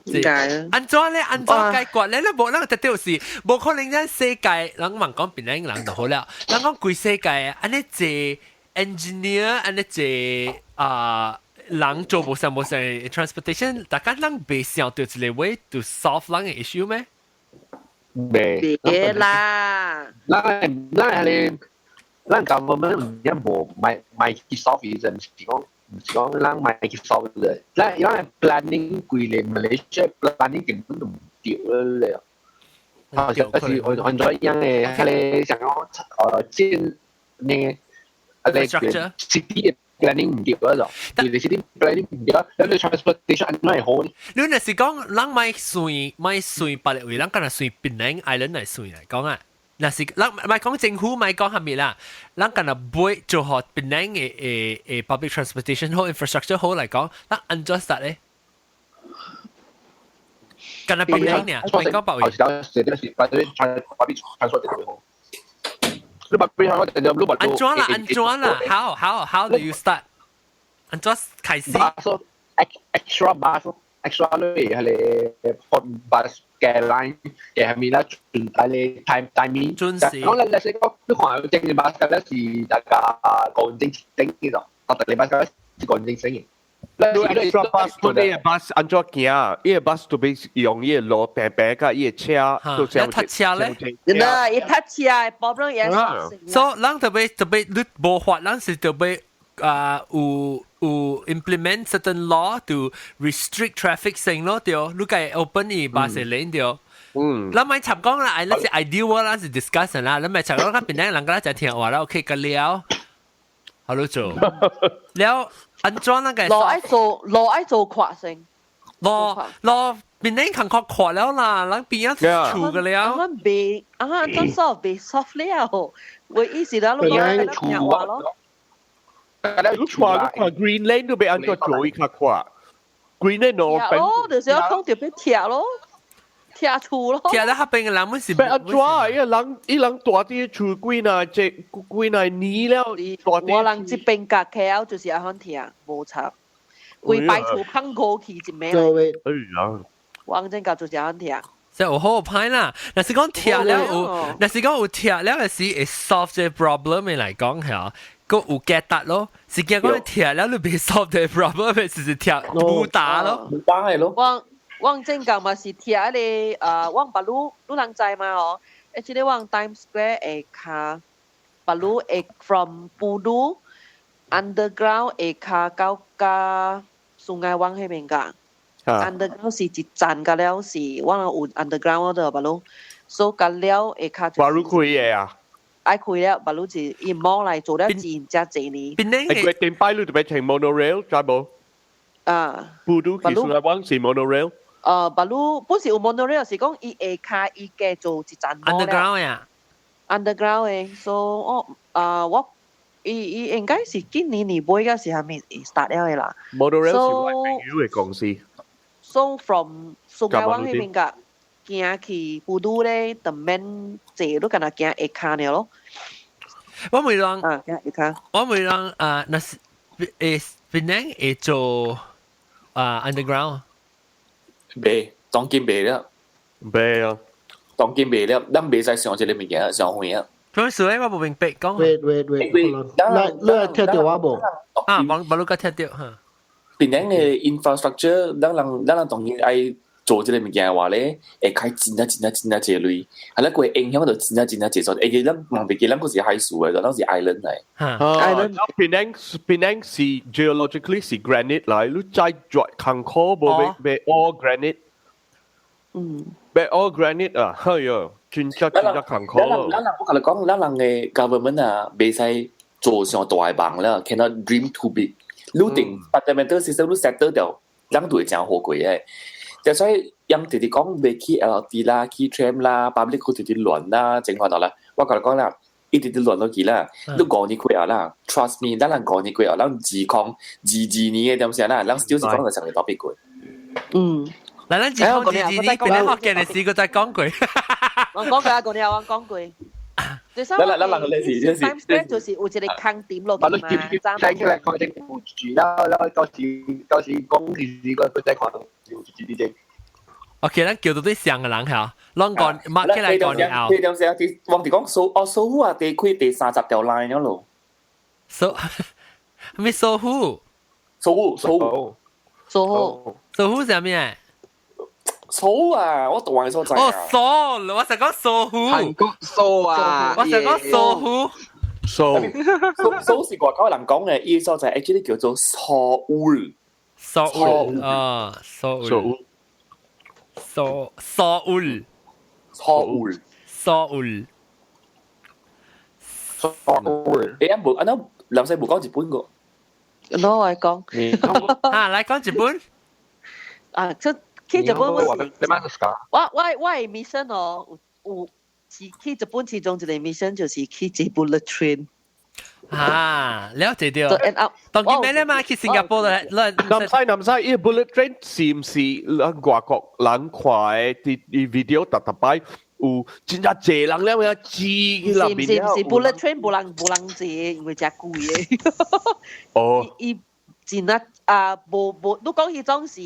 嚇！點解？按怎咧？按怎解決咧？你無咱特就是無可能咱世界，人問講別人人就好了。人講規世界按呢濟 engineer，按呢濟啊人做無啥無啥 transportation，大家人袂想著一個 way to solve 人的 issue 咩？袂。別啦！咱係咱 government 唔一無買去 solve 就毋是講咱買去 solve 嘅，咱 planning 規個 Malaysia planning 根本就毋對咧。好像是按按咗樣嘅，彼個想講建那個 city planning 毋對咯，你 city planning 毋對，咱 transportation 按怎會好呢？你若是講人莫算莫算別個位，人敢若算檳城 island 來算來講啊。若是咱莫講政府，莫講啥物啦，咱敢若買做好檳城的 public transportation 好 infrastructure 好來講，咱按怎 start 咧？敢若檳城爾，莫講別位。是 public transport 好。你 public transport 按怎啦？按怎啦？How do you start？按怎開始？Extra bus extra 類係你 bus 嘅 line 嘅係咪啦？準帶你 time timing。準時。講你你是講你看正嘅 bus 嘅咧是大家個正整嘅咯，特別你 bus 嘅是個正整嘅。你 extra bus 都你個 bus 按怎行？伊個 bus 都欲用伊個路平平佮伊個車都這樣。車咧？那伊塞車的 problem 也是。所以咱特別特別你無法，咱是特別啊有 implement certain law to restrict traffic 先咯，對，你該 open 伊 bus lane 對。咱莫插講啦，咱是 ideal，咱是 discuss 啦，咱莫插講，較邊個人敢若聽話啦，OK 個了，好咯做。了按怎那個？路愛做路愛做闊先。路路邊個較較闊了啦，咱邊仔厝個了。啊，袂啊，怎 solve 袂 solve 了？我意思啦，你講聽話咯。你看你看 Green Lane 都欲按怎做伊較闊，Green Lane 路邊。咯，就是要講就欲拆咯，拆厝咯。拆了彼邊的人們是。欲按怎？伊個人伊人蹛佇厝幾若這幾若年了，蹛我人這邊甲 KL 就是按款拆，無錯。規排厝放過去一暝。哎呀！我真教做這樣聽。即係有好歹啦，若是講拆了有，若是講有拆了嘅時會 solve 這 problem 嘅來講嚇，個有解答咯。是驚講拆了你袂 solve 這 problem，是拆無打咯，無打係咯。我我正講嘛是拆咧，我白魯你人知嘛哦？這個我 Times Square 下跤，白魯會 from Pudu underground 下跤到加 Sungei Wang 彼邊㗎。underground 是一站個了，是我有 underground 的白魯，所以個了下跤。白魯開嘅啊？愛開了，白魯是伊摸來做了真正濟年。邊呢？會頂擺你就變成 monorail，知無？啊。 Pudu 去 Sungei Wang 是 monorail。白魯本是有 monorail，是講伊下跤伊加做一站。 underground 呀。 underground 嘅，所以我啊我伊伊應該是今年年尾嗰時係咪 start 了嘅啦？monorail 是我朋友嘅公司。 So from Sungei Wang 彼邊個行去 Pudu 咧，就免坐，你敢若行下跤爾咯。我每人啊，行下跤。我每人啊，若是會檳城會做啊 underground。袂，當今袂了。袂啊，當今袂了，咱袂使上這個物件上遠啊。做咩事咧？我無明白講。 Wait wait wait，你你聽到我無？啊，無無你個聽到嚇。檳城嘅 infrastructure，咱人咱人當然愛做這個物件嘅話咧，會開真正真正真正濟鐳，係啦，個影響就真正真正濟所。會記咱望袂記咱閣是海事嘅，咱是 island 嚟。 Island。檳城檳城是 geologically 是 granite 來，你再掘坑口無欲欲 all granite。欲 all granite 啊，哎喲，真正真正艱苦。咱人咱人我共你講，咱人嘅 government 啊，袂使做上大嘅夢啦，cannot dream too big。你定 fundamental system 你 settle 掉，人就會真好過嘅。就所以，𪜶直直講袂起 LRT 啦，起 tram 啦，public 佢直直亂啦，整款到啦。我共你講啦，一直直亂落去啦。你5年過後啦，trust me，咱人五年過後，咱2022年嘅點先啦，咱 still 是講到上個 topic 過。嗱，咱2022年，邊個學嘅時，佢再講過。我講過啊，嗰年我講過。咱咱人嘅是就是 Times Square 就是有一個空點落去嘛，聽起來看政府住啦，啦，到時到時講其實個佢在看有一啲啲。 OK，咱叫到對上個人嚇，攏講擘起來講了後。對點先？我哋講蘇哦蘇虎啊，第開第30條 line 了咯。蘇咩蘇虎？蘇虎蘇虎蘇虎蘇虎係咩？蘇啊！我讀完所在哦，蘇，我想講蘇虎。韓國蘇啊！我想講蘇虎。蘇蘇蘇是外國人講嘅，伊所在 actually 叫做蘇烏。蘇烏啊，蘇烏。蘇蘇烏。蘇烏。蘇烏。蘇烏。欸，無，啊，那林西無講日本個。攞來講。啊，來講日本。啊，這去日本我是，我我我的 mission 哦，有有是去日本其中一個 mission 就是去坐 bullet train。啊，了解到。 end up 當今咩咧嘛？去新加坡咧，南西南西，伊 bullet train 是毋是咱外國人看的佇佇 video 逐逐擺有真正濟人了呀，擠去內面。是毋是 bullet train 無人無人坐，因為誠貴的。哦。伊真啊啊，無無，你講彼種是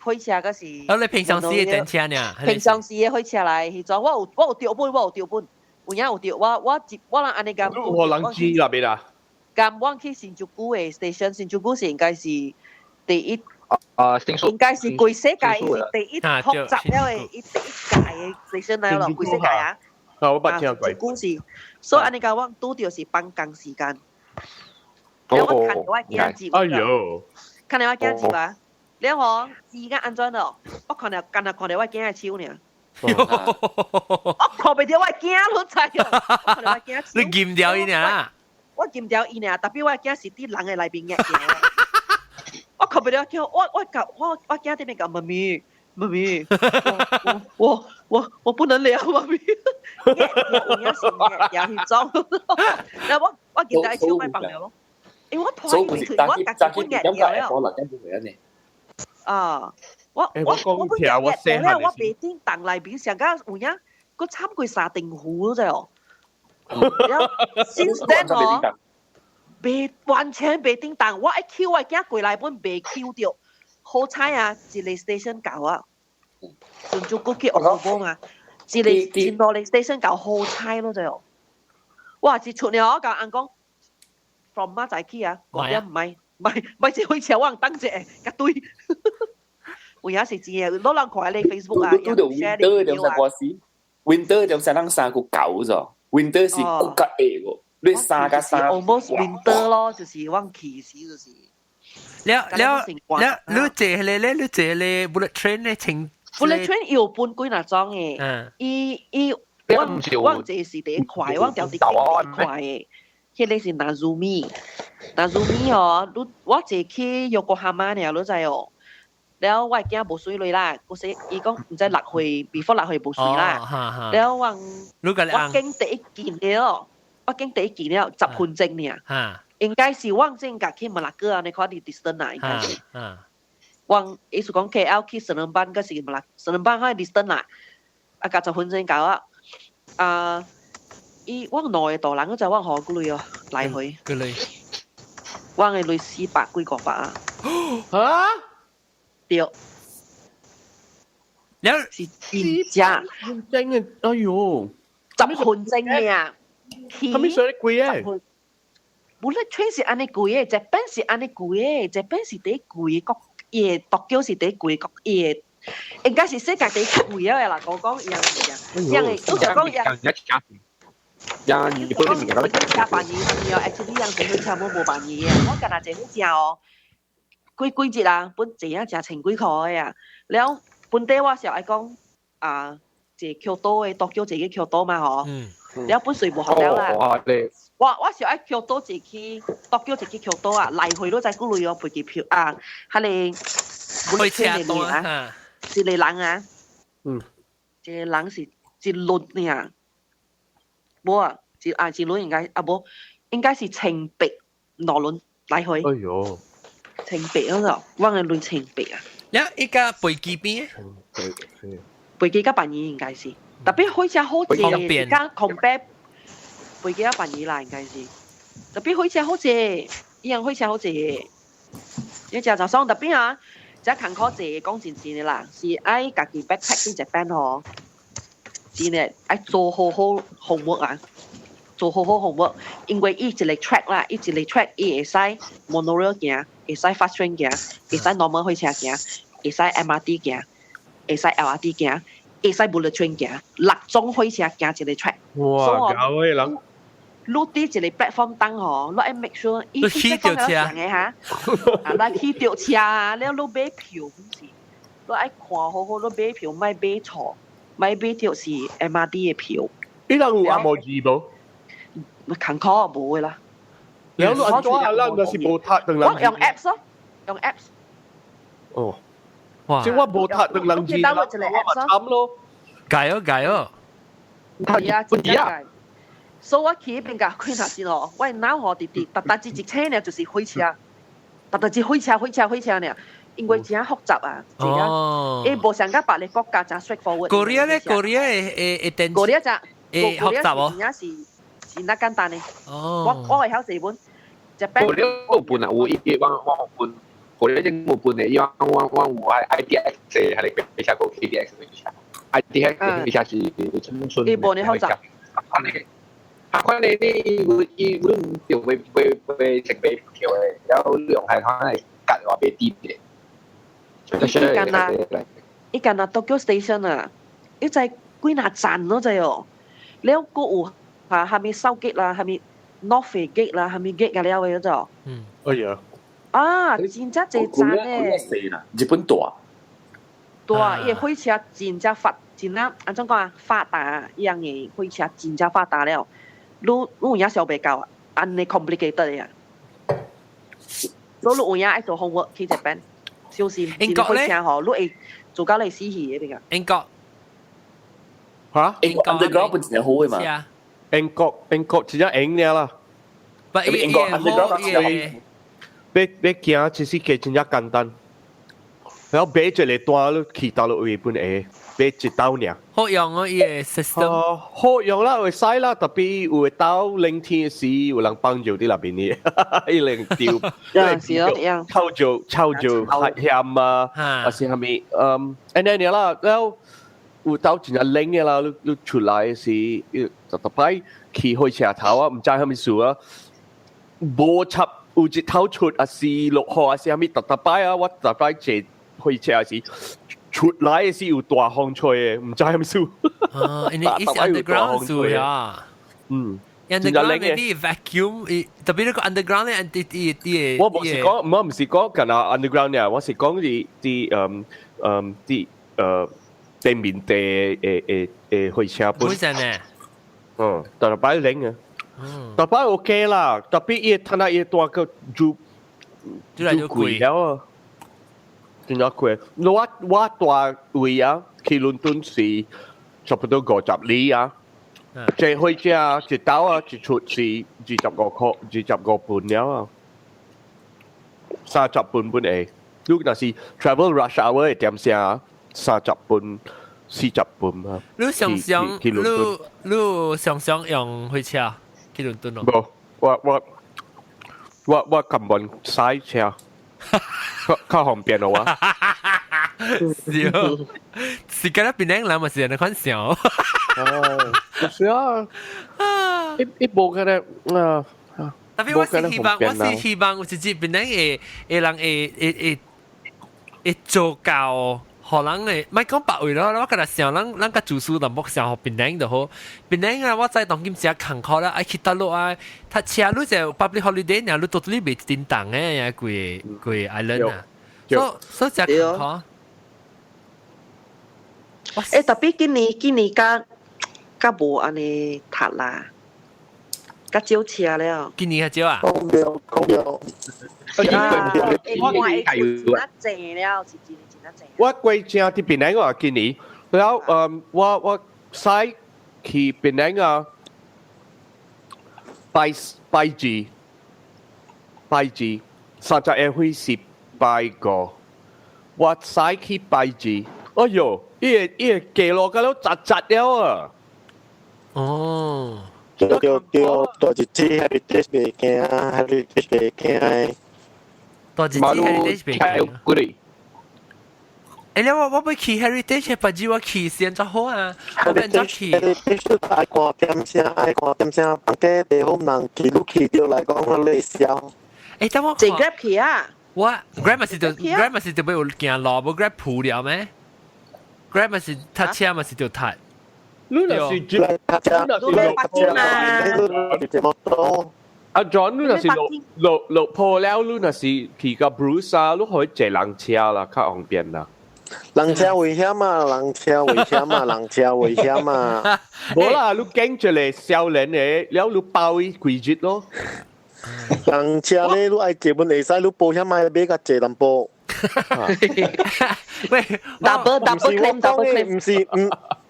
火車，抑是？哦，你平常時的電車呢？平常時的火車來，彼種我有我有著本，我有著本，有影有著，我我一我人按呢共。有人擠內面啊？咁我去新宿的 station，新宿是應該是第一。啊，新宿應該是規世界是第一複雜了的，伊第一屆的 station 來咯，規世界啊。啊，我捌聽過。新宿是，所以按呢共我拄著是放工時間。了我看到我囝子。哎呦！看到我囝子啊，了吼，時間安怎咯？我看到，干焦看到我囝的手爾。我看袂著我囝，你知哦？我看到我囝手。你撳掉伊爾？我撳掉伊爾，特別我囝是佇人的內面壓掉。我看袂著叫我我共我我囝佇邊講媽咪，媽咪，我我我不能了，媽咪。有影是壓掉彼種，然後我我撳掉手莫放了咯。因為我拖伊去，我家己本壓掉了。啊！我我我本壓掉了，我袂頂動內面上甲有影，閣摻過三重湖啫哦。然後 since then 哦，袂完全袂頂動，我一抾我囝過來本袂抾著，好彩啊，一個 station 到啊。新宿去奧古嘛，一个真路個 station 夠好彩咯就。哇！一出了我共翁講，from 媽仔起啊，5點唔係，唔係唔係這火車我等者，甲對。有影是真嘅，老人看你 Facebook 啊，拄著 winter 就啥歌時，winter 就啥人衫個厚咗，winter 是骨較厚個，你衫甲衫。 Almost winter 咯，就是我去時就是。了了了，你坐咧咧，你坐咧 bullet train 咧，請 bullet train 有分幾若種嘅，伊伊我我坐是第一快，我調佇第一快嘅，彼个是 Nozomi，Nozomi 哦，你我坐去 Yokohama 爾，你知哦。了我囝無水鐳啦，嗰時伊講毋知6歲，before 6歲無水啦。了我我經第一件了，我經第一件了10分鐘爾，應該是我正甲去馬六甲啊，你看佇 distance 啊，應該是。我意思講 KL 去 Seremban 嗰是馬六 Seremban 開 distance 啦，啊，夾10分鐘到啊。啊，伊我兩个大人，嗰陣我予幾鐳哦，來回。幾鐳？我的鐳400幾500啊。啊？對。了是真正。真嘅，哎喲，10分鐘爾。係咪上得貴啊？ Bullet train 是按呢貴的，日本是按呢貴的，日本是第一貴國，伊的東京是第一貴國，伊的應該是世界第一貴的啦。我講一樣一樣，樣的，都就講樣。樣日本啲物件都車便宜，便宜哦，actually 樣坐火車冇無便宜的。我干焦坐火車哦，幾幾日啊，本坐啊成千幾箍的啊。了本地我是愛講啊，坐京都的，東京坐去京都嘛吼。了本稅無學了啦。我我是愛京都坐去東京坐去京都啊，來回都知幾鐳哦，飛機票啊，彼个火車多啊，一個人啊，一個人是一輪爾，無啊，一啊一輪應該啊無，應該是1800兩輪來回。哎喲，千八嗰個，我的輪千八啊。呀，依家飛機邊？飛機較便宜應該是，特別火車好坐，而家 compare 飛機較便宜啦，應該是。特別火車好坐，伊樣火車好坐，你食就爽。特別啊，這艱苦坐，講真真的啦，是愛家己 backpack 去日本吼，真的愛做好好 homework 啊，做好好 homework，因為伊一個 track 啦，伊一個 track 伊會使 monorail 行，會使 fast train 行，會使 normal 火車行，會使 MRT 行，會使 LRT 行，會使 bullet train 行，六種火車行一個 track。哇，搞嘅人！你佇一個 platform 等吼，你愛 make sure 伊你去著車嘅哈，啊，你去著車啊，了你買票毋是，你愛看好好，你買票莫買錯，莫買著是 MRT 的票。伊人有紅毛字無？艱苦無的啦。了你按怎啊？咱若是無讀唐人我用 apps 咯，用 apps。哦，哇！即我無讀唐人字，我嘛慘咯。加油加油！係啊，真正。所以我去彼邊共開下先哦，我腦吼直直逐逐一一車呢，就是火車，逐逐一火車火車火車呢，因為真複雜啊，哦，伊無像佮別个國家真 straightforward。 Korea 咧，Korea 會會電 Korea 就會複雜哦，真正是真正簡單的。哦，我我會曉日本，日本。 Korea 有分啊，有伊我我有分，Korea 正有分的，伊我我我有愛 ITX 的，還是火車個 KTX 的火車，ITX 火車是春春。伊無呢複雜。啊，款的你伊伊阮就會會會食買票的，然後用係可能隔話買低的。伊干那，伊干那 Tokyo Station 啊，伊在幾若站咯，在哦。了閣有嚇，蝦米 South Gate 啦，蝦米 North Gate 啦，蝦米 Gate 個了的就。嗯。哎呀。啊，真正濟站咧。細啦，日本大。大，伊的火車真正發，真正按怎講啊？發達，伊樣的火車真正發達了。你你有影想袂到啊？按呢 complicated 的啊！所以你有影愛做 homework 去日本，小心。英國咧，吼，你會做到你死去的邊個？英國嚇？英國 underground 本真係好嘅嘛？是啊。英國英國真正贏了啦。不，英國 underground 欲欲行其實計真正簡單，然後買一個單，你去佗落位本會。買一兜爾。好用哦，伊個 system。好用啦，會使啦，特別有會到冷天時有人幫助佇那邊的，伊能丟。是咯，樣。臭做臭做鹹啊，還是啥物？嗯，按呢啦，了有到真正冷的啦，你你出來時，就逐擺去火車頭啊，毋知啥物事啊，無插有日頭出，還是落雨，還是啥物，逐逐擺啊，我逐擺坐火車時出來的時有大風吹的，毋知啥物事。哦，因為伊是 underground 數呀。嗯。 underground 啲 vacuum，特別你個 underground 咧，啲啲啲。我無是講，我毋是講干焦 underground 呀，我是講啲啲嗯嗯啲地面地誒誒誒火車本。本身呢？嗯，逐擺冷啊。逐擺 OK 啦，特別伊趁啊伊大個就就來就貴了啊，真正貴。我我大位啊，去倫敦是差不多50里啊。坐火車一兜啊，一出是25塊，25磅了啊，30磅本會。如果若是 travel rush hour 的點聲，30磅、40磅啊。你想想，你你想想用火車去倫敦咯？無，我我我我根本駛車，較較方便咯我。是哦，是覺得檳城人嘛是按呢款想。哦，是啊，一一無個咧啊。特別我是希望，我是希望有一日檳城會會人會會會會做到，予人會，莫講別位咯，我敢若想，咱咱較自私淡薄想予檳城就好。檳城啊，我知當今誠艱苦啦，愛去佗落啊，塞車你就 public holiday，爾你到底袂叮當的，呀，規規 island 啊，所所以誠艱苦。欸，特別今年今年較較無按呢塞啦，較少車了。今年較少啊？講了講了。啊，我會真濟了，是真真濟。我過正佇檳城啊，今年，了嗯，我我駛去檳城啊，拜拜二，拜二，30個歲是拜五，我駛去拜二，哎喲，伊个伊个街路甲了窒窒了啊！哦，對對對，大日子 heritage 袂驚，heritage 袂驚。大日子 heritage 袂驚。欸，你我我欲去 heritage，別只我去先較好啊，我變做去。 heritage 愛看點聲，愛看點聲，房間地好人去，你去著來講，你會笑。欸，等我坐 Grab 去啊！我 Grab 嘛是就 Grab 嘛是就欲有行路，無 Grab 鋪了咩？Grab 嘛是塞車嘛是就塞。你若是你若是落阿 John，你若是落落落鋪了，你若是去到 Bruce 啊，你可以坐人車啦，較方便啦。人車危險啊！人車危險啊！人車危險啊！無啦，你揀一個少年的，了你包伊幾日咯。人車咧，你愛坐本會使，你保險愛買較濟淡薄。喂，double double claim double claim，毋是毋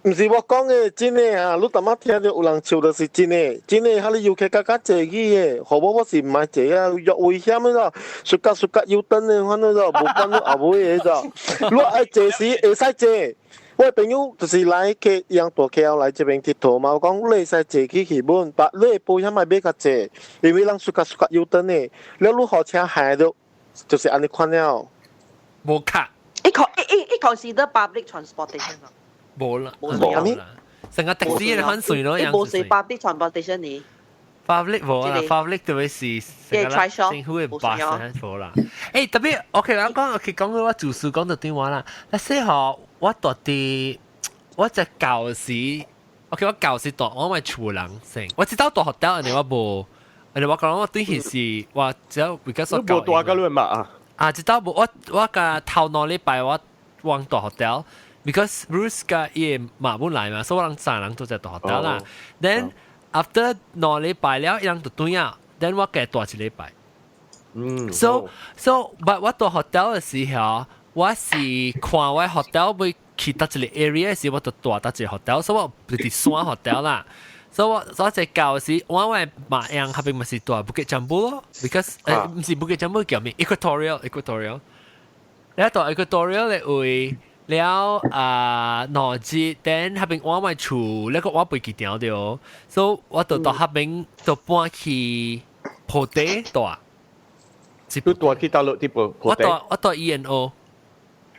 毋是我講的，真的啊！你淡仔聽著有人笑就是真的，真的，哈你遊客較較濟去的，予我我是毋愛坐啊，越危險的咯，摔角摔角又轉的，反正咯，無管你後尾的咋。你愛坐時會使坐。我的朋友就是來去讓大 KL 來這邊𨑨迌嘛，我講你會使坐去去本，但你的保險愛買較濟，因為人摔角摔角又轉的，了你予車害著，就是按呢款了。無卡。伊可伊伊伊 consider public transportation 啊？無啦，無啦，成個的士你看算咯，伊無是 public transportation 呢？public 無啦，public 就會是成個政府的 bus 無啦。欸，特別 OK，我講 OK，講到我自私講到電話啦。那時候我蹛佇我在舊時，OK，我舊時蹛我咪厝人先，我知道蹛 hotel，你我無，你我講我對彼時我只要比較說。你無蹛佮你嘛啊？啊，知道無？我我個頭兩禮拜我往蹛 hotel，because Bruce 佮伊媽本來嘛，所以我人三人都在蹛 hotel 啦。Then after 兩禮拜了，伊人就轉啊，then 我加蹛一禮拜。嗯。 So so but 我蹛 hotel 的時候，我是看我 hotel 欲去佗一個 area 時，我就蹛佗一個 hotel，所以我就佇山 hotel 啦。所以我所以舊時我我馬樣彼邊嘛是蹛 Bukit Jambul 咯，because 毋是 Bukit Jambul 叫咩？Equatorial Equatorial，你蹛 Equatorial 的位，了啊，兩日，等彼邊我買厝，那個我袂記掉對，所以我就到彼邊就搬去鋪地住。你住去佗落佇鋪我住我住 E&O。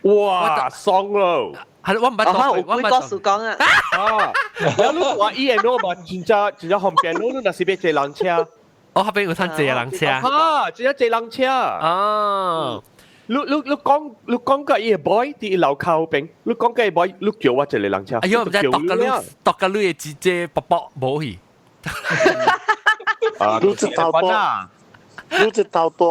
哇，爽咯！係我毋捌住過，我幾個數講啊。啊，了你住 E&O 嘛，真正真正方便，你若是欲坐人車，我彼邊有通坐人車。啊，真正坐人車。哦。你你你講你講個伊個 boy 佇樓口邊，你講個 boy，你叫我一個人車。哎呦，毋知度個你度個你的姐姐伯伯無去。啊，你一頭大，你一頭大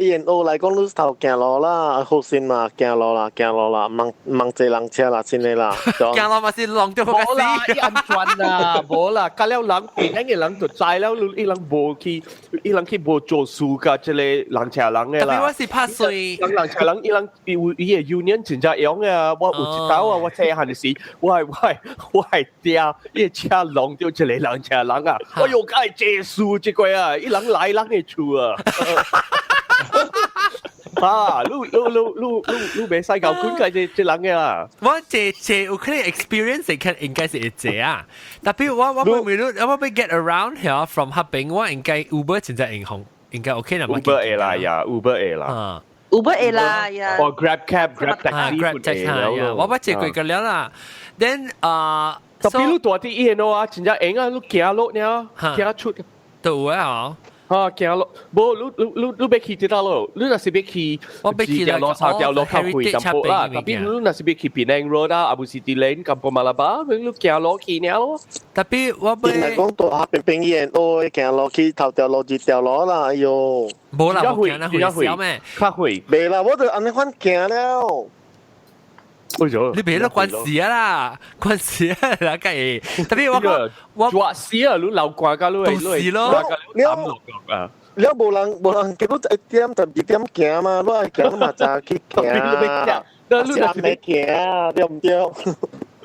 E&O 來講，你頭行路啦，好心啦，行路啦，行路啦，茫茫坐人車啦，真的啦。行路嘛是浪到無啦，伊安全啦，無啦，甲了人邊個人就知了，伊人無去，伊人去無做事甲這個人車人的啦。特別我是拍碎。人人車人，伊人伊有伊個 union 真正用啊！我有一道啊，我細漢的時，我係嗲，伊個車弄著一個人車人啊！哎喲，該坐事這個啊，伊人來人的厝啊！啊！你你你你你你袂使搞管佢這這人嘅啦。我這這有可能 experience 可能應該是會這啊。特別我我每每我欲 get around here from 彼邊，我應該 Uber 真正英雄，應該 OK 啦。 Uber 會啦呀，Uber 會啦。啊，Uber 會啦呀。或 Grab cab、Grab taxi ，Grab taxi 我捌坐過個了啦。Then 啊，特別你住佇 E&O 啊，真正閒啊，你行路爾，行出都有啊。啊，行路，無你你你你欲去佇佗落，你若是欲去，我欲去條路三條路較遠淡薄啦。特別你若是欲去 Penang Road 啊，啊無是佇 Lane Kampung Malabar，你行路去爾咯。特別我欲。你講到下邊邊 E&O 行路去頭條路二條路啦，哎喲。無啦，無行啦，遠小咩？較遠。袂啦，我就按呢款行了。你別得關事啊啦，關事啊啦，梗係。特別我我抓死啊！你流汗甲你會是咯，你啊！了無人無人叫你1點12點行嘛，你愛行嘛早去行。你若是欲行，對毋對？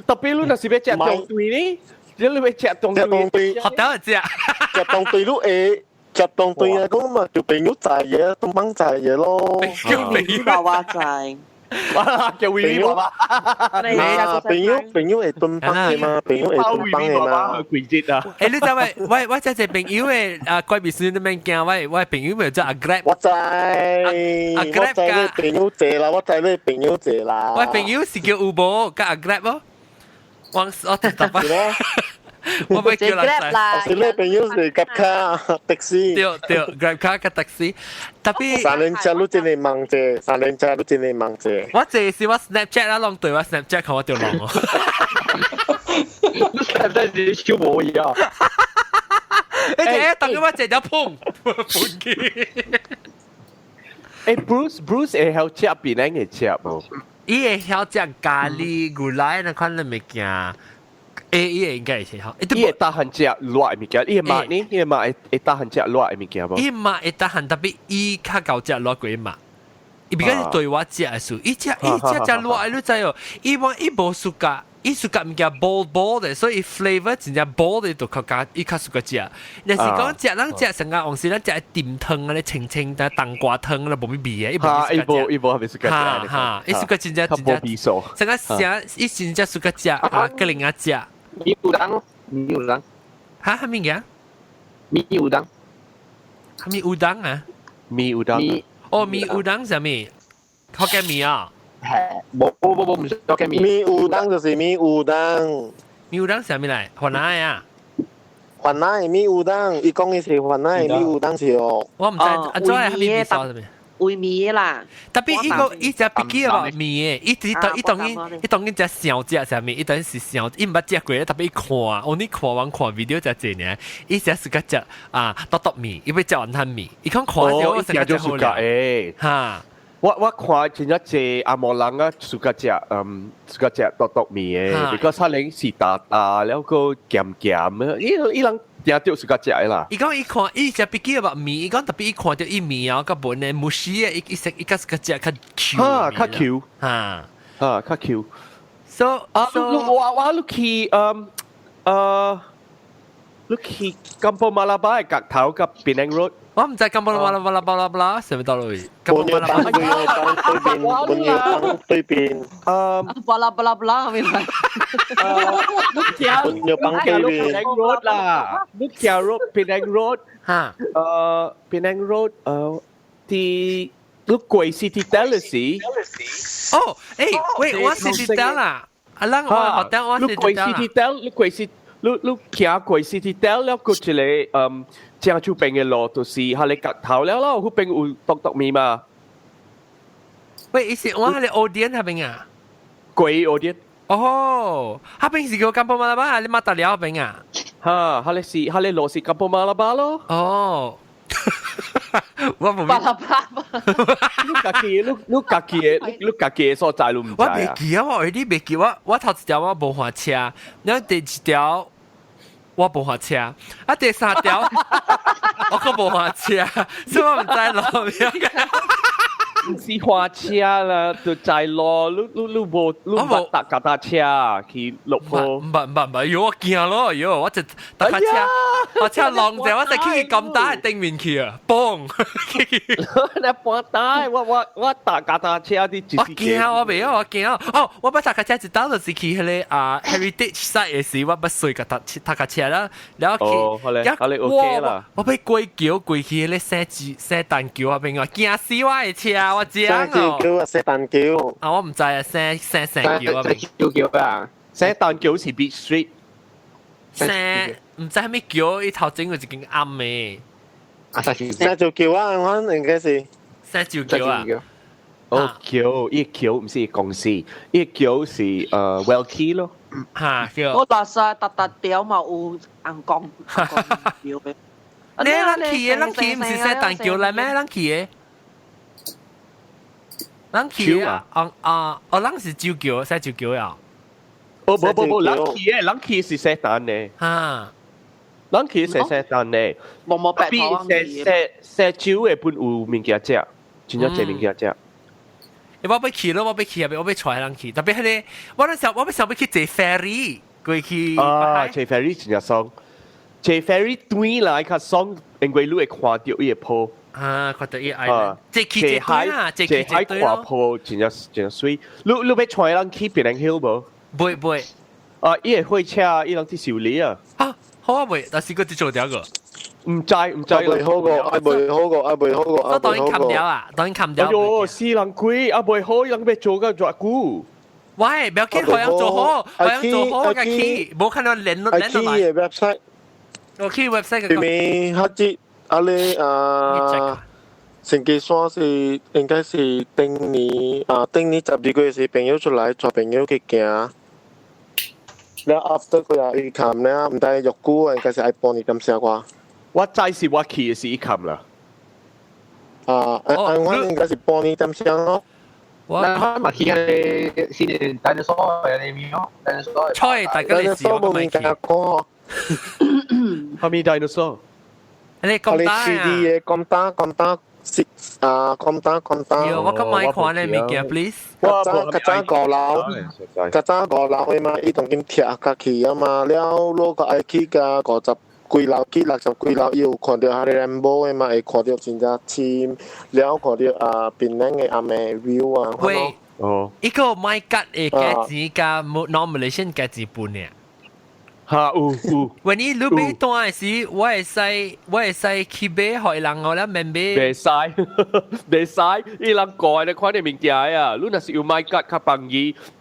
特別你若是欲食當隊呢？你欲食當隊，學到就食。食當隊你會食當隊啊，講嘛叫朋友載嘢，東幫載嘢咯。叫朋友爸爸載。哇！叫維維爸爸，啊，朋友朋友會蹲幫的嘛，朋友會蹲幫的嘛。鬼節啊！欸，你知我我我這個朋友的啊，怪秘書你免驚，我我朋友咪叫阿 Grab。我知，阿 Grab 我知你朋友坐啦，我知你朋友坐啦。我朋友是叫 Uber 佮阿 Grab 哦。我我特別。我欲叫人啦，是你朋友是 Grab car taxi。對對，Grab car 佮 taxi。特別三輪車你真係忙者，三輪車你真係忙者。我這是我 Snapchat 啦，攏對我 Snapchat 看我著攏哦。你 Snapchat 是小無一啊？你這當我這條碰碰去。欸，Bruce Bruce 會曉食檳榔會食無？伊會曉食咖喱牛奶那款的物件。欸，伊會應該會曉。伊會 tahan 食熱的物件，伊的媽呢？伊的媽會會 tahan 食熱的物件無？伊媽會 tahan，特別伊較𠢕食熱過伊媽。伊比較對我食的時，伊食伊食食熱的，你知哦？伊話伊無 suka，伊 suka 物件 bold bold 的，所以 flavor 真正 bold 的就較加，伊較 suka 食。若是講食咱食成個往時咱食甜湯啊，咧清清的冬瓜湯咧，無咩味的，伊無伊無伊無係 suka 食。哈哈，伊 suka 真正真正，成個食伊真正 suka 食啊，個另外食。麵烏冬，麵烏冬。哈？啥物件？麵烏冬。啥物烏冬啊？麵烏冬。哦，麵烏冬啥物？福建麵啊？係，無無無毋是福建麵。麵烏冬就是麵烏冬。麵烏冬啥物來？雲南啊？雲南的麵烏冬，伊講的是雲南的麵烏冬是哦。我毋知，啊，做係啥物麵啥物？煨麵啦，特別伊個伊食筆記啊麵的，伊伊當伊當然伊當然食小食啥物，伊當然是小，伊毋捌食過，特別伊看，我你看完看 video 食濟爾，伊食是個食啊篤篤麵，伊欲食雲吞麵，伊講看著我食就好了。誒，哈，我我看真正濟紅毛人啊，suka 食嗯，suka 食篤篤麵的，because 他哋是大大了個鹹鹹的，伊伊人定著 suka 食的啦。伊講伊看伊食筆記啊麵，伊講特別伊看著伊麵啊，佮本咧無絲的，伊伊食伊較 suka 食較 Q。哈，較 Q。哈，哈，較 Q。 So 啊，你我我你去嗯呃，你去 Kampung Malabar 的角頭佮 Penang Road。我毋知 Kampung 巴拉巴拉巴拉巴拉，啥物道路？本藥幫對面，本藥幫對面。巴拉巴拉巴拉，咪嚟。本藥幫對面。 Penang Road 啦，你行 road Penang Road 嚇，Penang Road 啲你過 City 時。哦，誒，喂，我 City 啦，啊，咱我學得我你過 City City 你過 City，你你行過 City 了，過一個正手邊的路，就是彼个角頭了咯，彼邊有獨獨面嘛。喂，伊是我彼个 Odeon 彼邊啊？過 Odeon。哦，彼邊是叫 Kampung Malabar，你馬達了彼邊啊？哈，彼个是彼个路是 Kampung Malabar 咯。哦。我無。巴拉巴。你家己，你你家己的，你你家己的所在，你毋知我袂記啊！我有啲袂記，我我頭一條我無換車，然後第二條我無換車，啊第三條我閣無換車，所以我毋知路邊。毋是換車啦，就在路，你你你無你無搭腳踏車去落坡。毋捌毋捌毋捌，喲我驚咯，喲我就搭架車，我車浪者，我就去咁大頂面去啊，嘣！你半大，我我我搭腳踏車啲。我驚我袂曉，我驚哦！我捌搭架車一道就是去彼个啊 Heritage Site 的時，我捌隨個搭搭架車啦，然後去，哦，好咧，好咧，OK 啦。我欲過橋過去彼个聖聖誕橋彼邊啊，驚死我的車，我知聖橋啊，聖誕橋。啊，我毋知啊，聖聖聖橋啊，橋橋啊，聖誕橋是 Beach Street。聖毋知啥物橋，伊頭前有一間暗的。啊，聖橋橋啊，我應該是。聖橋橋啊。哦，橋，伊橋毋是公司，伊橋是Wellkey 咯。嚇，叫。我話晒特特屌嘛有紅光紅光橋嘅。你咱去的，咱去毋是聖誕橋來咩？咱去的。咱去啊！啊啊！哦，咱是酒橋，聖酒橋啊。哦，無無無，咱去的，咱去是聖誕的。嚇！咱去是聖誕的。無無白比聖聖聖酒的本有物件食，真正濟物件食。我欲去咯，我欲去啊！我欲帶人去，特別彼个，我那時候我欲想欲去坐 ferry 過去。啊，坐 ferry 真正爽，坐 ferry 轉來較爽，因為你會看著伊的坡。啊，看著伊 island，坐去坐對啦，坐去坐海看坡真正真正媠。你你欲帶人去 Penang Hill 無？袂袂。啊，伊的火車伊人去修理啊。啊，好啊袂，但是閣做掉個。毋知毋知。袂好過，啊袂好過，啊袂好過，我當然冚掉啊，當然冚掉。哎喲，死人鬼，啊袂好，伊人欲做到偌久？喂，不要緊，好樣做好，好樣做好個去，無看到連連落來。去 website。我去 website 對面黑節啊咧啊，成吉山是應該是頂年啊，頂年12月時朋友出來帶朋友去行。了 after 佢又伊冚了，毋知約久應該是愛半年點聲啩。我知是我去的時伊冚啦。啊，啊，我應該是半年點聲咯。我嘛去彼个是 dinosaur 的面哦，dinosaur。菜大家嚟試我都未去。啥物 dinosaur？你咁大啊？ 3D 的咁大咁大是啊，咁大咁大。我咁買看咧物件，please。較早較早五樓，較早五樓的嘛，伊當今拆較去啊嘛，了如果愛去甲50幾樓去60幾樓，伊有看著彼个 rainbow 的嘛，會看著真正深，了看著啊檳城的暗暝 view 啊。喂，哦，伊個 MyKad 的價錢佮 non-Malaysian 價錢分的。哈有有。喂，你你買單的時，我會使我會使去買予伊人我了免買。袂使，袂使，伊人過來看你物件啊，你若是有 MyKad 較便宜，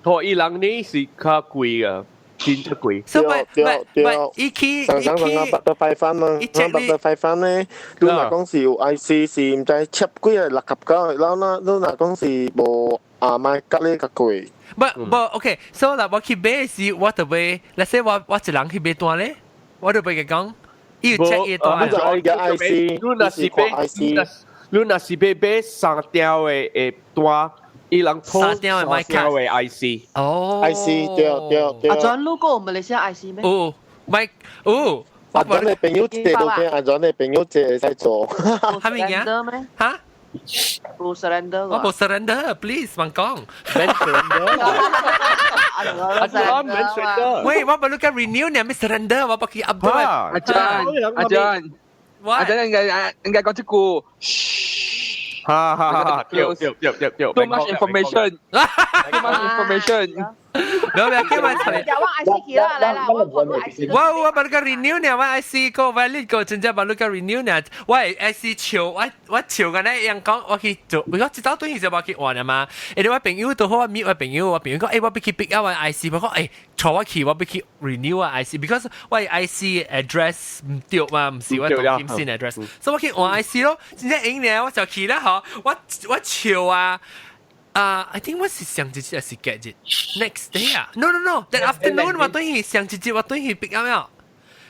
予伊人呢是較貴啊。真正貴。對對對，伊去上上上啊，butterfly farm 啊，butterfly farm 咧，你若講是有 IC 是毋知七幾啊69，然後呢，你若講是無啊 MyKad 咧較貴。不不，OK，所以啦，我去買時，我就買，let's say 我我一人去買單咧，我就欲共講，伊有 check 伊單。你就愛個 IC，你若是買，你若是欲買三條的的單。伊人討三條的 MyKad 的 IC。哦，IC 對對對。阿轉你閣有馬來西亞 IC 咩？有，咪有。阿轉的朋友借都嘅，阿轉的朋友借會使做。係咪嘅？嚇？無 surrender 我無 surrender，please 莫講。免 surrender。阿轉免 surrender。喂，我欲你共 renew 呢，欲 surrender，我欲去 update。阿轉，阿轉。啊，等陣應該講這句。哈哈哈！對對對對對。 Too much information. Too much information. 沒有沒有，叫我我 IC 去啦，來啦，我看 IC。我把那個 renew 呢，我 IC 個 valid 個真正把那個 renew 呢，我 IC 笑我笑緊咧，人講我去做，我知道對就我去換了嘛。誒，我朋友都好，我meet 我朋友，我朋友講，誒，我欲去 pick up 我 IC，我講，誒，帶我去，我欲去 renew 我 IC，because 我 IC address 毋對嘛，毋是我當今新 address，所以我去換 IC 咯。真正應呢，我就去啦，嗬，我笑啊！啊，I think 我是上一日還是隔日？Next day 啊？No no no，that afternoon 我對去上一日我對去 pick up 了。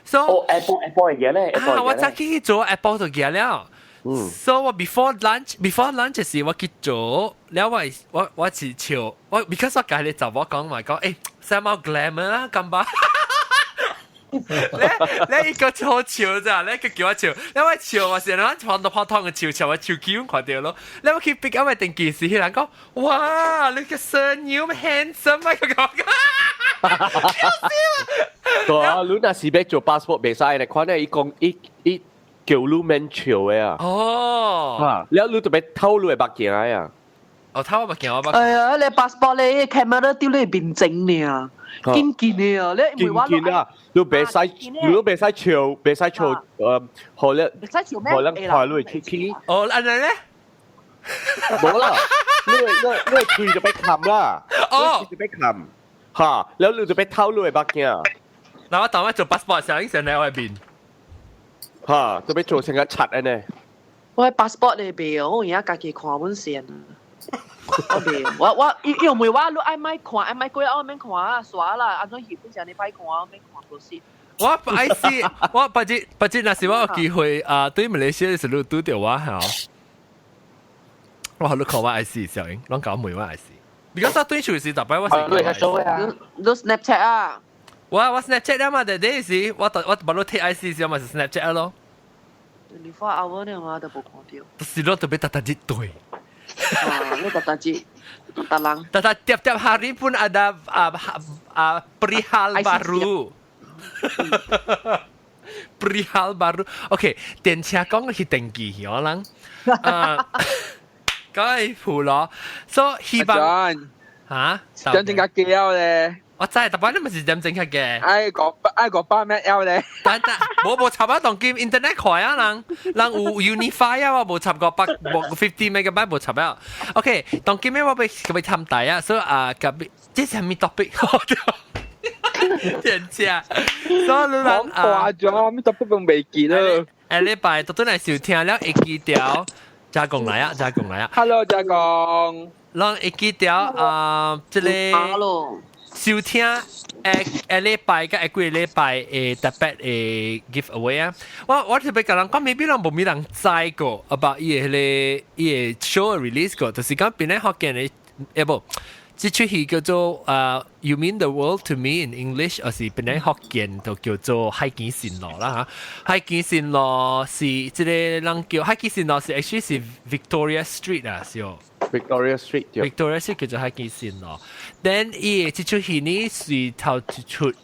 So 哦，Apple Apple 嘅咧，啊，我早起去做 Apple 就寄了。So 我 before lunch 時我去做，了我是笑，我 because 我共你查某講嘛講，誒，somehow glamour 啦，咁吧。你一個好笑咋？你個叫我笑，你我笑我是咱放到拍湯嘅笑，笑我笑叫看到咯。你我去 pick up 定件事，人講，哇，你個聲音 handsome 啊！佢講，笑死我。對啊，你若是欲做 passport 袂使，你看咧，伊講伊伊叫你免笑的啊。哦。嚇，了你就欲偷你的目鏡啊。哦，偷我目鏡，我目。哎呀，你 passport 咧，camera 丟你面前呢。緊緊的啊！你緊緊啊！你袂使，你都袂使笑，袂使笑，好咧，袂使笑咩？好人看你會出去。哦，按呢咧？無啦，你喙就欲冚啦，哦，就欲冚，嚇，然後你就欲偷你的目鏡。嗱，我當我做 passport 時候，應成喺外邊。嚇，就欲做成個賊按呢。我 passport 你袂哦，我而家家己看本先。我袂，我因為我你愛莫看，愛莫過我免看啊，煞啦，按怎戲本上你歹看，我免看無是。我 IC，我不知不知，若是我有機會啊，對馬來西亞時你拄著我嚇，我好你看我 IC 小英，攏搞問我 IC。你講啥對手是特擺我是。你係數啊？你 Snapchat 啊？我 Snapchat 啊嘛，但係時我把你睇 IC 時，嘛是 Snapchat 咯。 24 hour 呢嘛都無看著。就是咯，特別特特一對。啊，你特特字，特人。 Tata tiap-tiap hari pun ada perihal baru. Perihal baru. OK，電車講去登記去可能。啊，講係普羅，所以希望嚇，點正較叫咧？我知，特別你咪是點正確嘅。愛個愛個百咩 L 咧？但但無無插啊，當今 internet 快啊，人人有 Unifi 啊，我無插過百無 50 megabyte 無插啊。OK，當今我欲欲探題啊，所以啊，特別這是啥物 topic？電車，所以你人講大咗，咩 topic 都未記啦。下禮拜特登來收聽了會記條，加工來啊，加工來啊。 Hello，加工。攏會記條啊，這個。收聽下下禮拜佮下幾個禮拜會特別會 give away 啊！我特別共人講，maybe 人無物人知過，about 伊个彼個伊個 show release 過，就是講檳城福建的，欸無，這齣戲叫做啊 You Mean the World to Me in English，抑是檳城福建就叫做海墘新路啦嚇。海墘新路是這個人叫海墘新路是 actually 是 Victoria Street 啊，是哦。 Victoria Street Victoria Street 叫做海墘新路。Then 伊這齣戲呢是頭一齣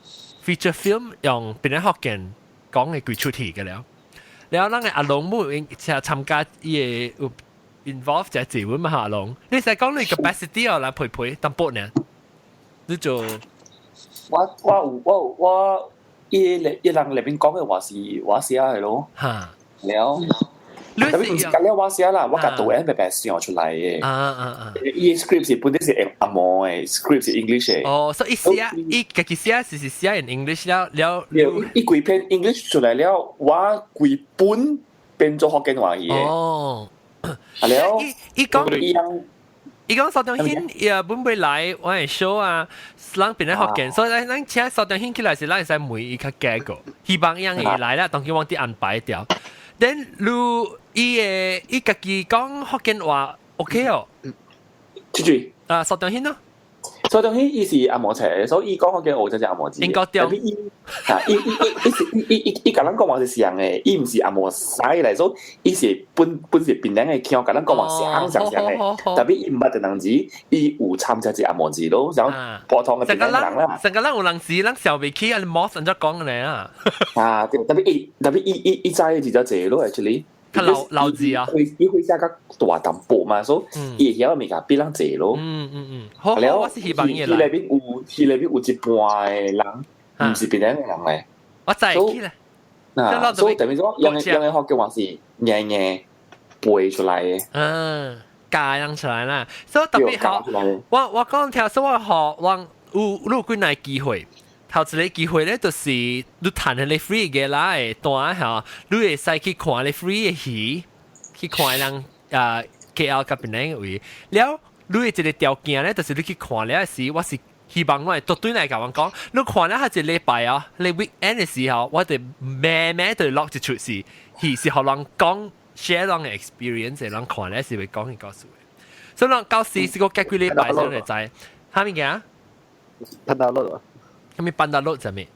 feature film 用檳城福建講的幾齣戲嘅了。然後咱的阿龍母應參加伊個有 involve 在這份嘛阿龍，你使講你 capacity 哦，來陪陪淡薄呢？你做我有我我伊伊人內邊講嘅話是我寫嘅咯。嚇，了。特別毋是講了我寫啦，我共導演白白想出來嘅。啊啊啊！伊 script 是本身是紅毛的，script 是 English 的。哦，所以伊寫伊家己寫是寫 in English 了了。伊規篇 English 出來了，我規本變做福建話去的。哦。啊了，伊講伊講蘇中興也本袂來我的 show 啊，咱檳城福建，所以咱咱請蘇中興起來是咱會使問伊較加個，希望伊會來啦，當今我佇安排掉。Then 你伊的伊家己講福建話 OK 哦？這句啊，蘇中興咯。所以當伊是紅毛冊，所以伊講福建話真正紅毛字。應該對。伊啊，伊伊伊伊是伊伊伊伊共咱講話是像的，伊毋是紅毛屎來，所以伊是本本是檳城的腔，共咱講話像像像的。特別伊毋捌這人字，伊有參加一紅毛字咯，然後普通的檳城人啦。成個人有人字，人笑袂起，啊，你莫按怎講咧啊？啊，對，特別伊特別伊伊伊知字就濟咯，actually。較老老字啊，伊會寫較大淡薄嘛，所以伊會曉物件比人濟咯。嗯嗯嗯，好，我是希望伊來。彼內邊有一半的人，毋是檳城的人咧。我知起來。啊，所以等於講，用用的福建話是硬硬背出來的。嗯，教樣出來啦。所以特別好，我講聽，所以我學我有有幾若機會。頭一個機會咧，就是你趁彼個 free 嘅啦，會單嚇，你會使去看咧 free 的戲，去看人啊 KL 佮檳城位。了，你的一個條件咧，就是你去看了時，我是希望我會絕對來共阮講，你看了下一禮拜啊，你 weekend 的時候，我就慢慢就落一齣是戲，是予人講 share 人的 experience，人看了是會講伊故事的。所以人到時是個隔幾禮拜先會知。啥物件？趁 download 啊？啥物搬 download 啥物？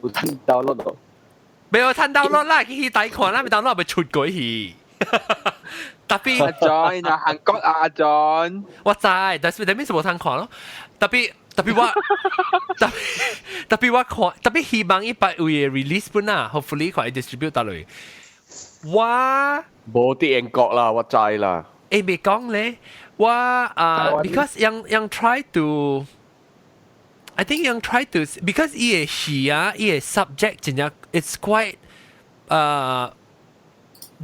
有趁 download 咯。沒有趁 download 啦，去戲底看啦，未 download 未出過去。特別阿 John 啊，韓國阿 John，我知，但是但是無通看咯。特別特別我特特別我看，特別希望伊別位 release 本啊，hopefully 可以 distribute 到來。我無佇英國啦，我知啦。欸，未講咧，我啊，because 樣樣 try to。I think 樣 try to because 伊個戲啊，伊個 subject 真正 it's quite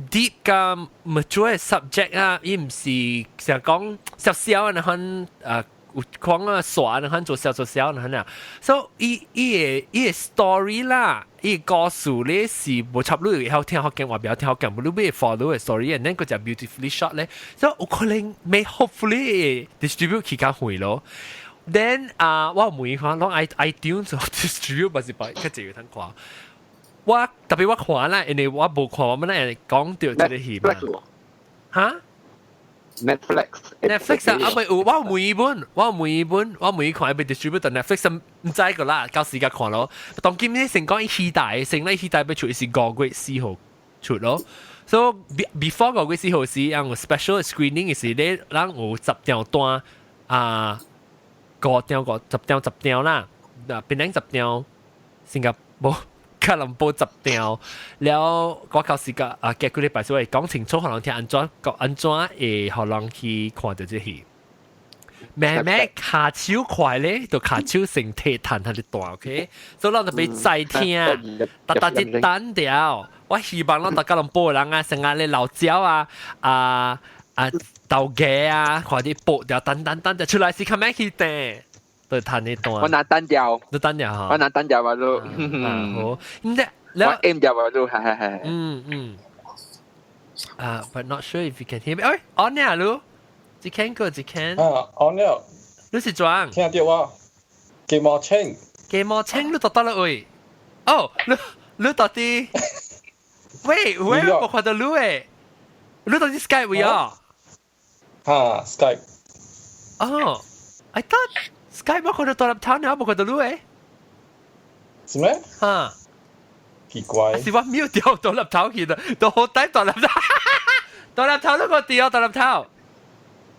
deep 佮 mature subject 啊，伊毋是成講小小的款有講啊耍的款做小做小的款啊，所以伊伊個伊個 story 啦，伊個故事咧是無插你會曉聽福建話，袂曉聽福建，無你欲 follow 個 story，and then 閣只 beautifully shot 咧，所以有可能may hopefully distribute 去較遠咯。Then 啊，我問伊看，攏 iTunes distribute 還是別較濟有通看。我特別我看啦，因為我無看，我們來講著這個戲嘛。哈？Netflix。 Netflix 啊，啊未有，我有問伊本，我有問伊本，我問伊看，欲 distribute 到 Netflix 毋知個啦，到時間看咯。當今日先講伊戲台，先咧戲台欲出是5月4號出咯。所以 before 5月4號時，有 special screening 是咧，咱有十張單啊。五張五十張十張啦，嗱檳城十張，新加坡吉隆坡十張，了我到時間啊，隔幾禮拜先會講清楚，予人聽按怎按怎會予人去看著這戲。慢慢跤手快咧，就跤手先提彈他的大，OK，所以咱就欲再聽，逐逐一單掉。我希望咱逐吉隆坡的人啊，成日咧老鳥啊，啊啊豆芽啊，看啲報掉，等等等就出來是較咩去訂，就彈呢段。我拿單調，你單調哈？我拿單調話都，好，你我 M 掉話都，係係係。嗯嗯。啊，but not sure if you can hear me。哎，on 了嚕，一can 個一can。啊，on 了。你是怎？聽到我？雞毛清。雞毛清，你到佗落位？哦，你你到底？喂喂，我看到你誒，你到底 Skype 位啊？哈，Skype。哦，I thought Skype 我看到獨立頭呢，我無看到你誒。是咩？哈。奇怪。是我 mute 掉獨立頭去的，都好抵獨立頭。獨立頭你個掉獨立頭。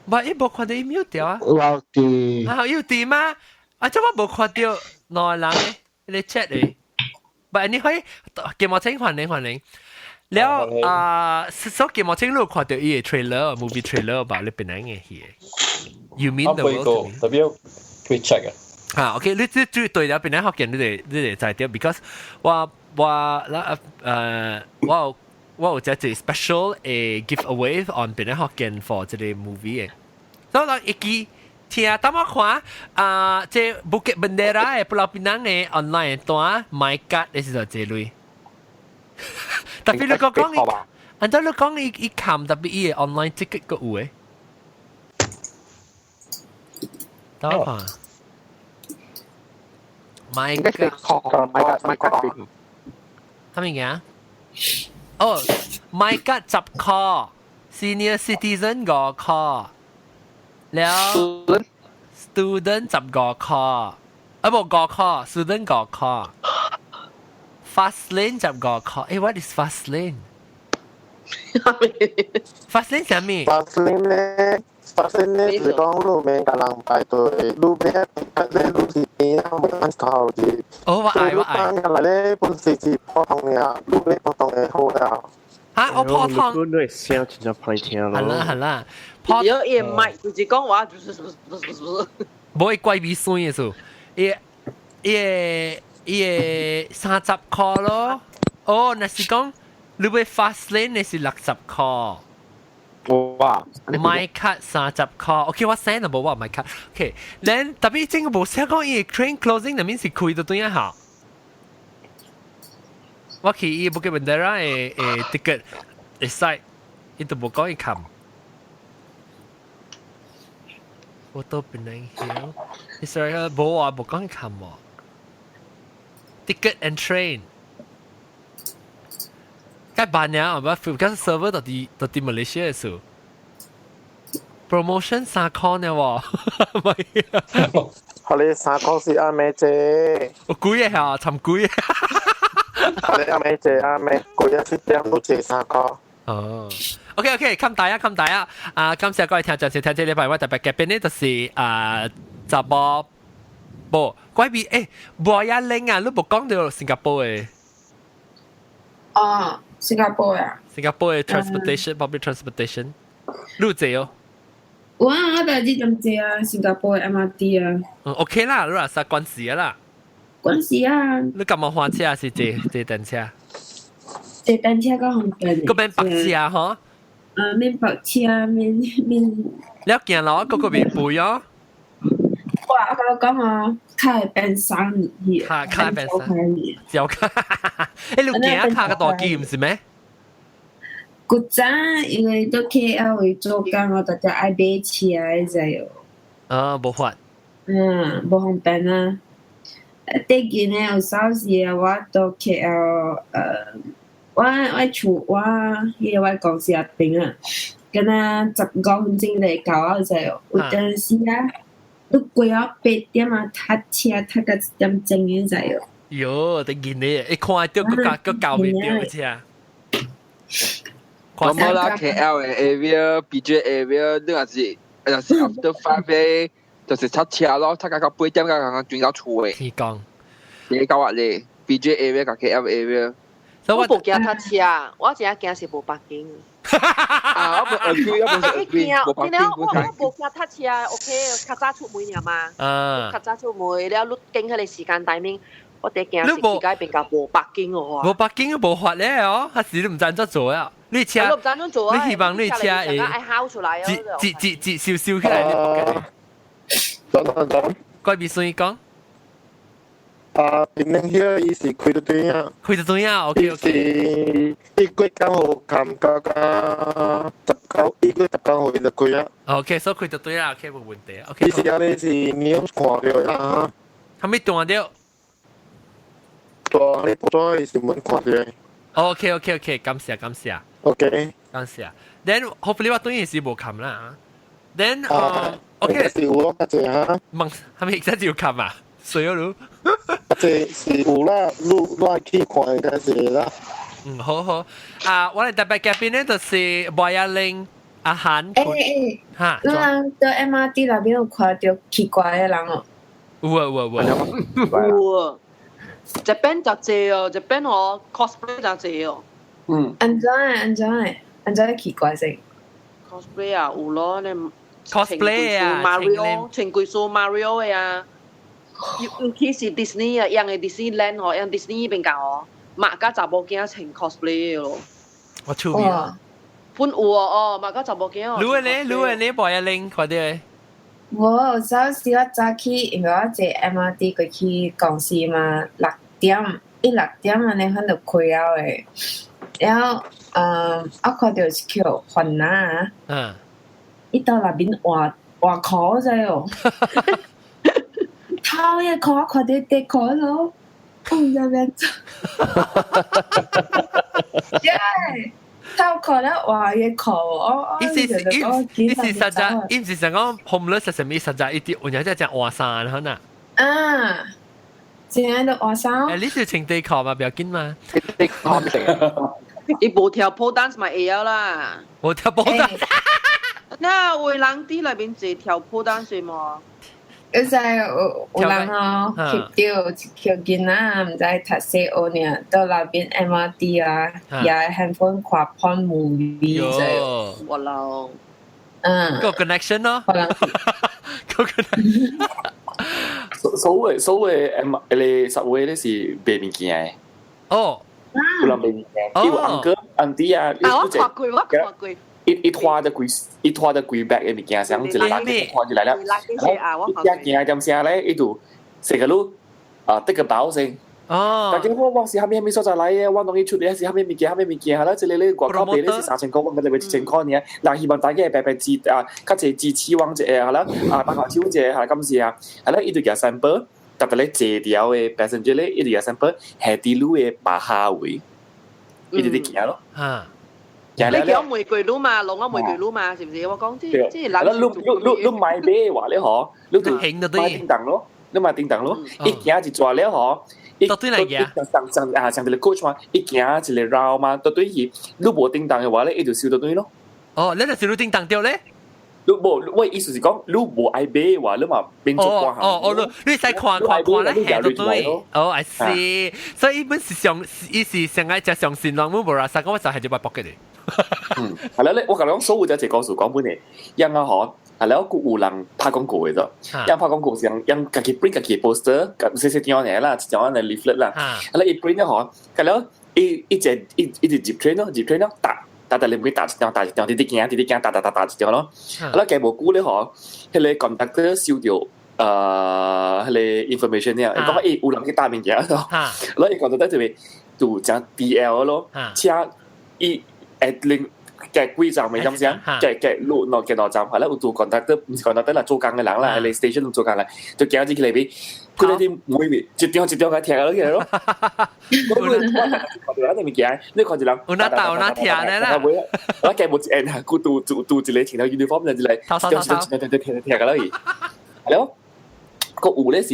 唔係，伊無看到伊 mute 掉啊。有佇。啊，有佇嗎？啊，這我無看到兩個人咧，你 chat 咧。But anyway，雞毛清歡迎歡迎。了啊，所以雞毛清你有看到伊個 trailer，movie trailer 吧？你檳城的戲。You mean the world to me？特別會 check 啊。啊，OK，你這最對了，檳城福建你得你得知著，because 我我那我有我有這一個 special 的 giveaway on 檳城福建 for 這個 movie 的。所以講一支聽等我看啊，這 Bukit Bendera 的 Pulau Pinang 的 online 單 MyKad 的是就這類。特別你講講伊，按照你講伊伊看特別伊的 online ticket 閣有的。等我看。MyKad MyKad MyKad 啥物件？哦，MyKad 10箍，senior citizen 5箍，了，student 15塊，啊無五塊，student 五塊。Fast lane 十五塊，誒，what is fast lane？Fast lane 啥物？Fast lane 咧，fast lane 咧是講路面共人排隊，路邊咧路是邊啊，無按頭字。哦，我愛我愛。來咧本是是普通嘅，路邊普通嘅好啊。嚇！我普通。你會聲真正歹聽咯。係啦係啦。有伊麥就是講話，就是是是是。無會怪味酸嘅數，伊伊伊30塊咯。哦，若是講你欲 fast lane 你是60塊。哇！MyKad 30塊，OK，我 send 無我 MyKad。OK，then 特別這個無寫講伊 train closing 那面是開到對一下。我去伊 Bukit Bendera 的的 ticket 的 site，伊都無講伊冚。我到 Penang Hill，你 sorry 啊，無啊，無講伊冚喎。Ticket and train。該辦呀，我唔 server 到底到底馬來西亞數。promotion 3塊呢喎，唔係啊。好你3塊是阿妹姐。我貴啊，尋貴。你阿妹坐阿妹，嗰日七點都坐3塊。哦，OK OK，冚大啊，冚大啊！啊，感謝各位聽眾，收聽這禮拜我特別嘉賓呢，就是啊，查某無怪味誒，無一玲啊，你無講到新加坡的。哦，新加坡啊。新加坡的 transportation，public transportation，你有坐哦？我我第日就坐啊，新加坡的 MRT 啊。嗯，OK 啦，你話實慣時啦。慣時啊。你敢冇換車還是坐坐電車？坐單車較方便。嗰邊白車吼？啊，免白車，免免。你行路個個未背哦。哇！我講啊，較會變瘦去。較較會變瘦。照卡。欸，你行較個大機毋是咩？古早因為到 KL 位做工，我特特愛買車，你知哦。啊，無法。嗯，無方便啊。最近呢，有少時啊，我到 KL，我我厝我彼個我公司仔邊啊，敢若15分鐘就會到啊，你知哦。有陣時啊，你過了8點啊，塞車塞到1點鐘，你知哦。喲，得見你，一看到閣閣搞袂著車。咁冇啦，KL 的 area、PJ area，你若是若是 after 5 咧，就是塞車咯，塞到到8點才剛剛轉到厝的。天光。你搞話咧，PJ area 佮 KL area。我無驚塞車，我真正驚是無 parking。啊，我無 agree，我無 agree，無 parking，我我無驚塞車，OK，較早出門爾嘛。啊。較早出門了，你經彼個時間 timing，我第驚是時間變甲無 parking 哦。無 parking 無法咧哦，還是你毋知按怎做啊？你車，你毋知按怎做啊？你希望你車會愛睺出來哦。一、一、一、一燒燒起來，你等等等。怪秘書講。啊，檳城伊是開得對啊。開得對啊，OK OK。伊過剛好冚到到19，伊過19號就開啊。 OK，所以開得對啦，OK 無問題。OK。伊是按呢是你有看著啊？還沒斷著？斷你報紙新聞看著。 OK OK OK，感謝感謝。 OK。感謝。Then hopefully 我對是無冚啦。Then OK 是有咯，較濟哈。問係咪真係有冚啊？水咗咯。這是有啦，你你去看應該是啦。嗯，好好。啊，我哋特別嘉賓呢，就是麥亞玲阿韓。欸欸，哈。你人到 MRT 內邊有看著奇怪的人哦？有啊有啊有啊。有啊。這邊就濟哦，這邊哦 cosplay 就濟哦。嗯。按怎按怎按怎奇怪性？cosplay 啊，有咯，你 cosplay 啊，Mario，穿規束 Mario 的啊。尤其是 Disney 啊，樣的 Disneyland 哦，樣 Disney 邊間哦，馬甲查某囝穿 cosplay 咯。我趣味啊！本有哦，哦，馬甲查某囝哦。你咧，你咧，無一拎，快啲。我有早時我早起，因為我坐 MRT 過去公司嘛，六點一六點按呢，反就開了的。然後，嗯，我看著是叫番仔。嗯。伊到內面換換褲仔哦。頭一褲我看著底褲咯，我毋知欲按怎。耶！透過咧話嘢 call 我，意思是意意思實在，意思是講 homeless 係什麼？實在一啲，有陣真係換衫可能。啊，正喺度換衫。誒，你是穿底褲嘛？不要緊嘛。底褲唔成。伊無跳 pole dance 咪會曉啦。無跳 pole dance。那有人佇內面坐跳 pole dance 嘛？有時有有人哦，翕到一條囡仔，毋知讀細學爾，到內邊 MRT 啊，也 handphone 看 porn movie 就。我老。嗯。個 connection 咯。可能。個 connection。所謂 M 你 subway 咧是賣物件的。哦。有人賣物件，有 uncle auntie 啊。啊！我看過，我看過。伊拖著規 bag 的物件，像一個垃圾拖就來了。一行點聲咧，伊就成個路啊，得個包先。哦。大家好，我是蝦米蝦米所在來的，我當伊出嚟是蝦米物件，蝦米物件，係啦，這個咧外口賣咧是3000塊，我這邊1000塊爾。嗱，希望大家白白支啊，較濟支持我一下，係啦，啊，幫下手一下，係啦，感謝啊。係啦，伊就夾 sample，特別咧坐掉的 passenger 咧，伊就夾 sample 下佇路的巴哈位，伊就佇行咯。啊。你叫玫瑰露嘛，攏我玫瑰露嘛，是唔是？我講這這人你買買話咧嗬，你就買叮當咯，你買叮當咯，一行一抓了嗬，一對來行，上上啊上一個 coach 嘛，一行一個繞嘛，到對去，你無叮當的話咧，伊就收到對咯。哦，你就收到叮當掉咧？你無，我意思是講，你無愛買的話，你嘛變做掛行。哦哦，你你使看看看咧，下到對。哦，I see。所以伊本是上，伊是上愛食上新人，我無啦，三個我就係就擺 pocket 的。嗯，係啦，咧我甲你講，所有這個故事講本的，樣啊嗬，係啦，有人拍廣告的啫，樣拍廣告是樣家己 print 家己 poster，細細張爾啦，一張嘅 leaflet 啦，係啦，伊 print 咗嗬，佢了伊一隻伊一直入 train 咯，入 train 咯，打打打你唔會打一張，打一張，直直行，直直行，打打打打一張咯，係啦，加無久咧嗬，彼個 conductor 收到彼個 information 了，伊講欸有人去打物件咯，然後伊 conductor 就會就講 DL 咯，車伊。誒另夾幾站咪咁樣，夾夾路喏夾兩站，係啦，有做 conductor 唔是 conductor 啦，做工嘅人啦，喺 station 做工啦，就行入去裏邊，佢哋啲每面一張一張嘅聽落去咯。我我看到物件，你看一人，有哪打有哪聽咧啦。我夾無一按，佢拄拄拄一個穿條 uniform 就一個，一張一張一張聽聽落去。係咯，個有咧是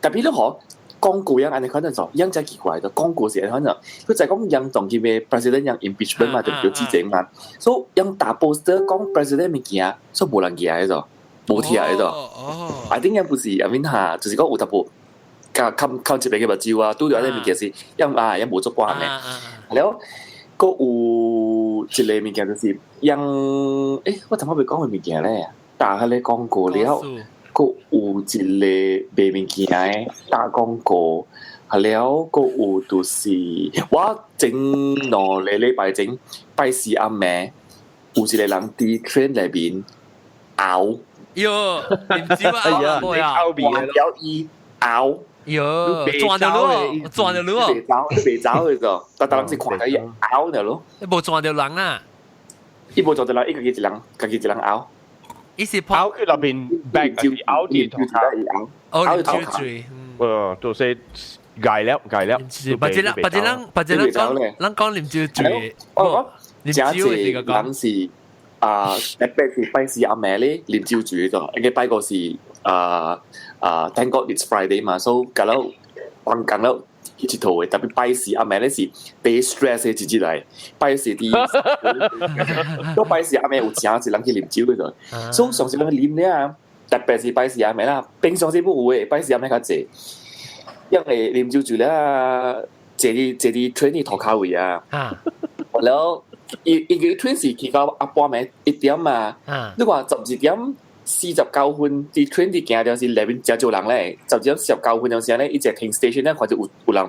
特別你嗬。廣告樣按呢款陣做，樣真奇怪的。廣告是按款陣，佢就講樣當今嘅 president 樣 impeachment 嘛，就叫之前嘛。所以樣打 poster 講 president 物件，所以無人記得咗，無聽得咗。哦， I think 樣不是，I mean 哈，就是講有淡薄，較靠靠這邊嘅目睭啊，拄著按呢物件是樣啊，樣無做慣嘅。了，閣有一個物件就是樣，欸，我頭先未講嘅物件咧，打彼個廣告了。閣有一個賣物件的打廣告，啊了，閣有就是我前2個禮拜前拜四暗暝，有一個人佇 train 內面嘔，喲，啉酒啊，嘔味了，伊嘔，喲，撞著咯，撞著咯，袂走，袂走去咗，但但人是看到伊嘔著咯，無撞著人啊，伊無撞著人，伊家己一人，家己一人嘔。伊是拗佢那邊 back 拗住頭卡，哦，拗住，哦，就是戒了戒了，別只人別只人別只人講，咱講啉酒醉，哦，啉酒是個人是啊，特別是拜四暗暝咧啉酒醉咗，因為拜個是啊啊，Thank God it's Friday 嘛，所以搞到放工了。一套嘅，特別拜四暗暝咧是第 stress 嘅一日來，拜四啲，都拜四暗暝有誠濟人去啉酒嘅咗，所以上次人啉咧啊，特別是拜四暗暝啦，平常時不有嘅，拜四暗暝較濟，因為啉酒醉咧，坐佇坐佇 train 的塗跤位啊，然後伊伊個 train 是去到阿半暝1點嘛，你看12點49分，佇 train 佇行就是內面誠少人咧，12點49分陣時咧，伊一停 station 咧，看著有有人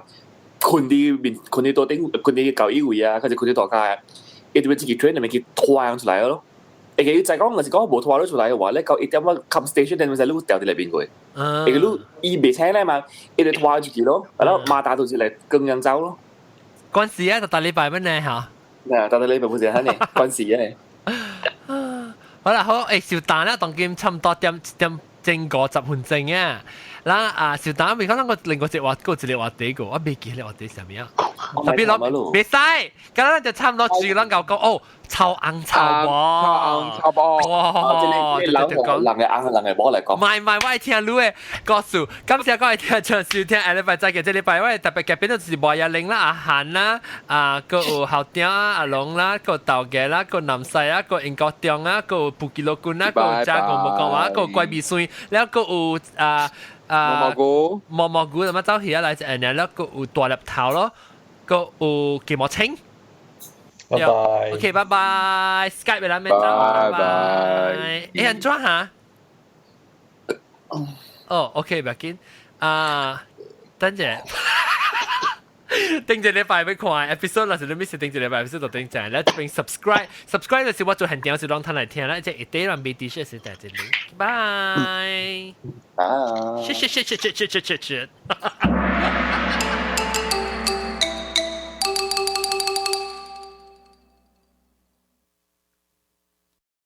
睏佇面，睏佇桌頂，睏佇交椅位啊，或者睏佇塗跤啊，伊就欲這個 train 內面去拖人出來咯。會記伊再講，若是講無拖你出來的話，你到1點我 come station 陣時，你掉佇內面過。會記你伊袂醒咧嘛，伊就拖出去咯，然後馬達就是來跟人走咯。關事啊，就大禮拜乜呢嚇？嗱，大禮拜不是很呢，關事啊。好啦，好，誒，小蛋啦，當今差唔多點點正50分鐘啊。嗱啊，小蛋未講，咱個另外一個話，個一個話題個，我未記得話題啥物啊。特別攞袂使，咁咱就差唔多住咱夠講哦，臭紅臭某，臭紅臭某，哇！人人嘅紅人嘅某來講。唔係唔係，我愛聽你的故事。感謝各位聽眾收聽，下禮拜再見。這禮拜我特別嘉賓就是無葉玲啦、阿韓啦、啊，閣有校長啊、阿龍啦、閣豆家啦、閣南西啊、閣英國中啊、閣有布吉羅君啊、閣有加國無講話、閣有怪味酸，了閣有啊啊毛毛菇、毛毛菇，咁啊走起來，然後閣有大粒頭咯，閣有芥末青。拜拜。 OK，拜拜。Skype 俾咱面走，拜拜。欸，按怎哈？哦，OK，不要緊。啊，等陣，頂一禮拜欲看 episode，若是你 miss 頂一禮拜 episode 就頂陣，來這邊 subscribe，subscribe 就是我做現場是攏通來聽啦，這一堆人未知是大一輪。拜。拜。謝謝謝謝謝謝謝謝。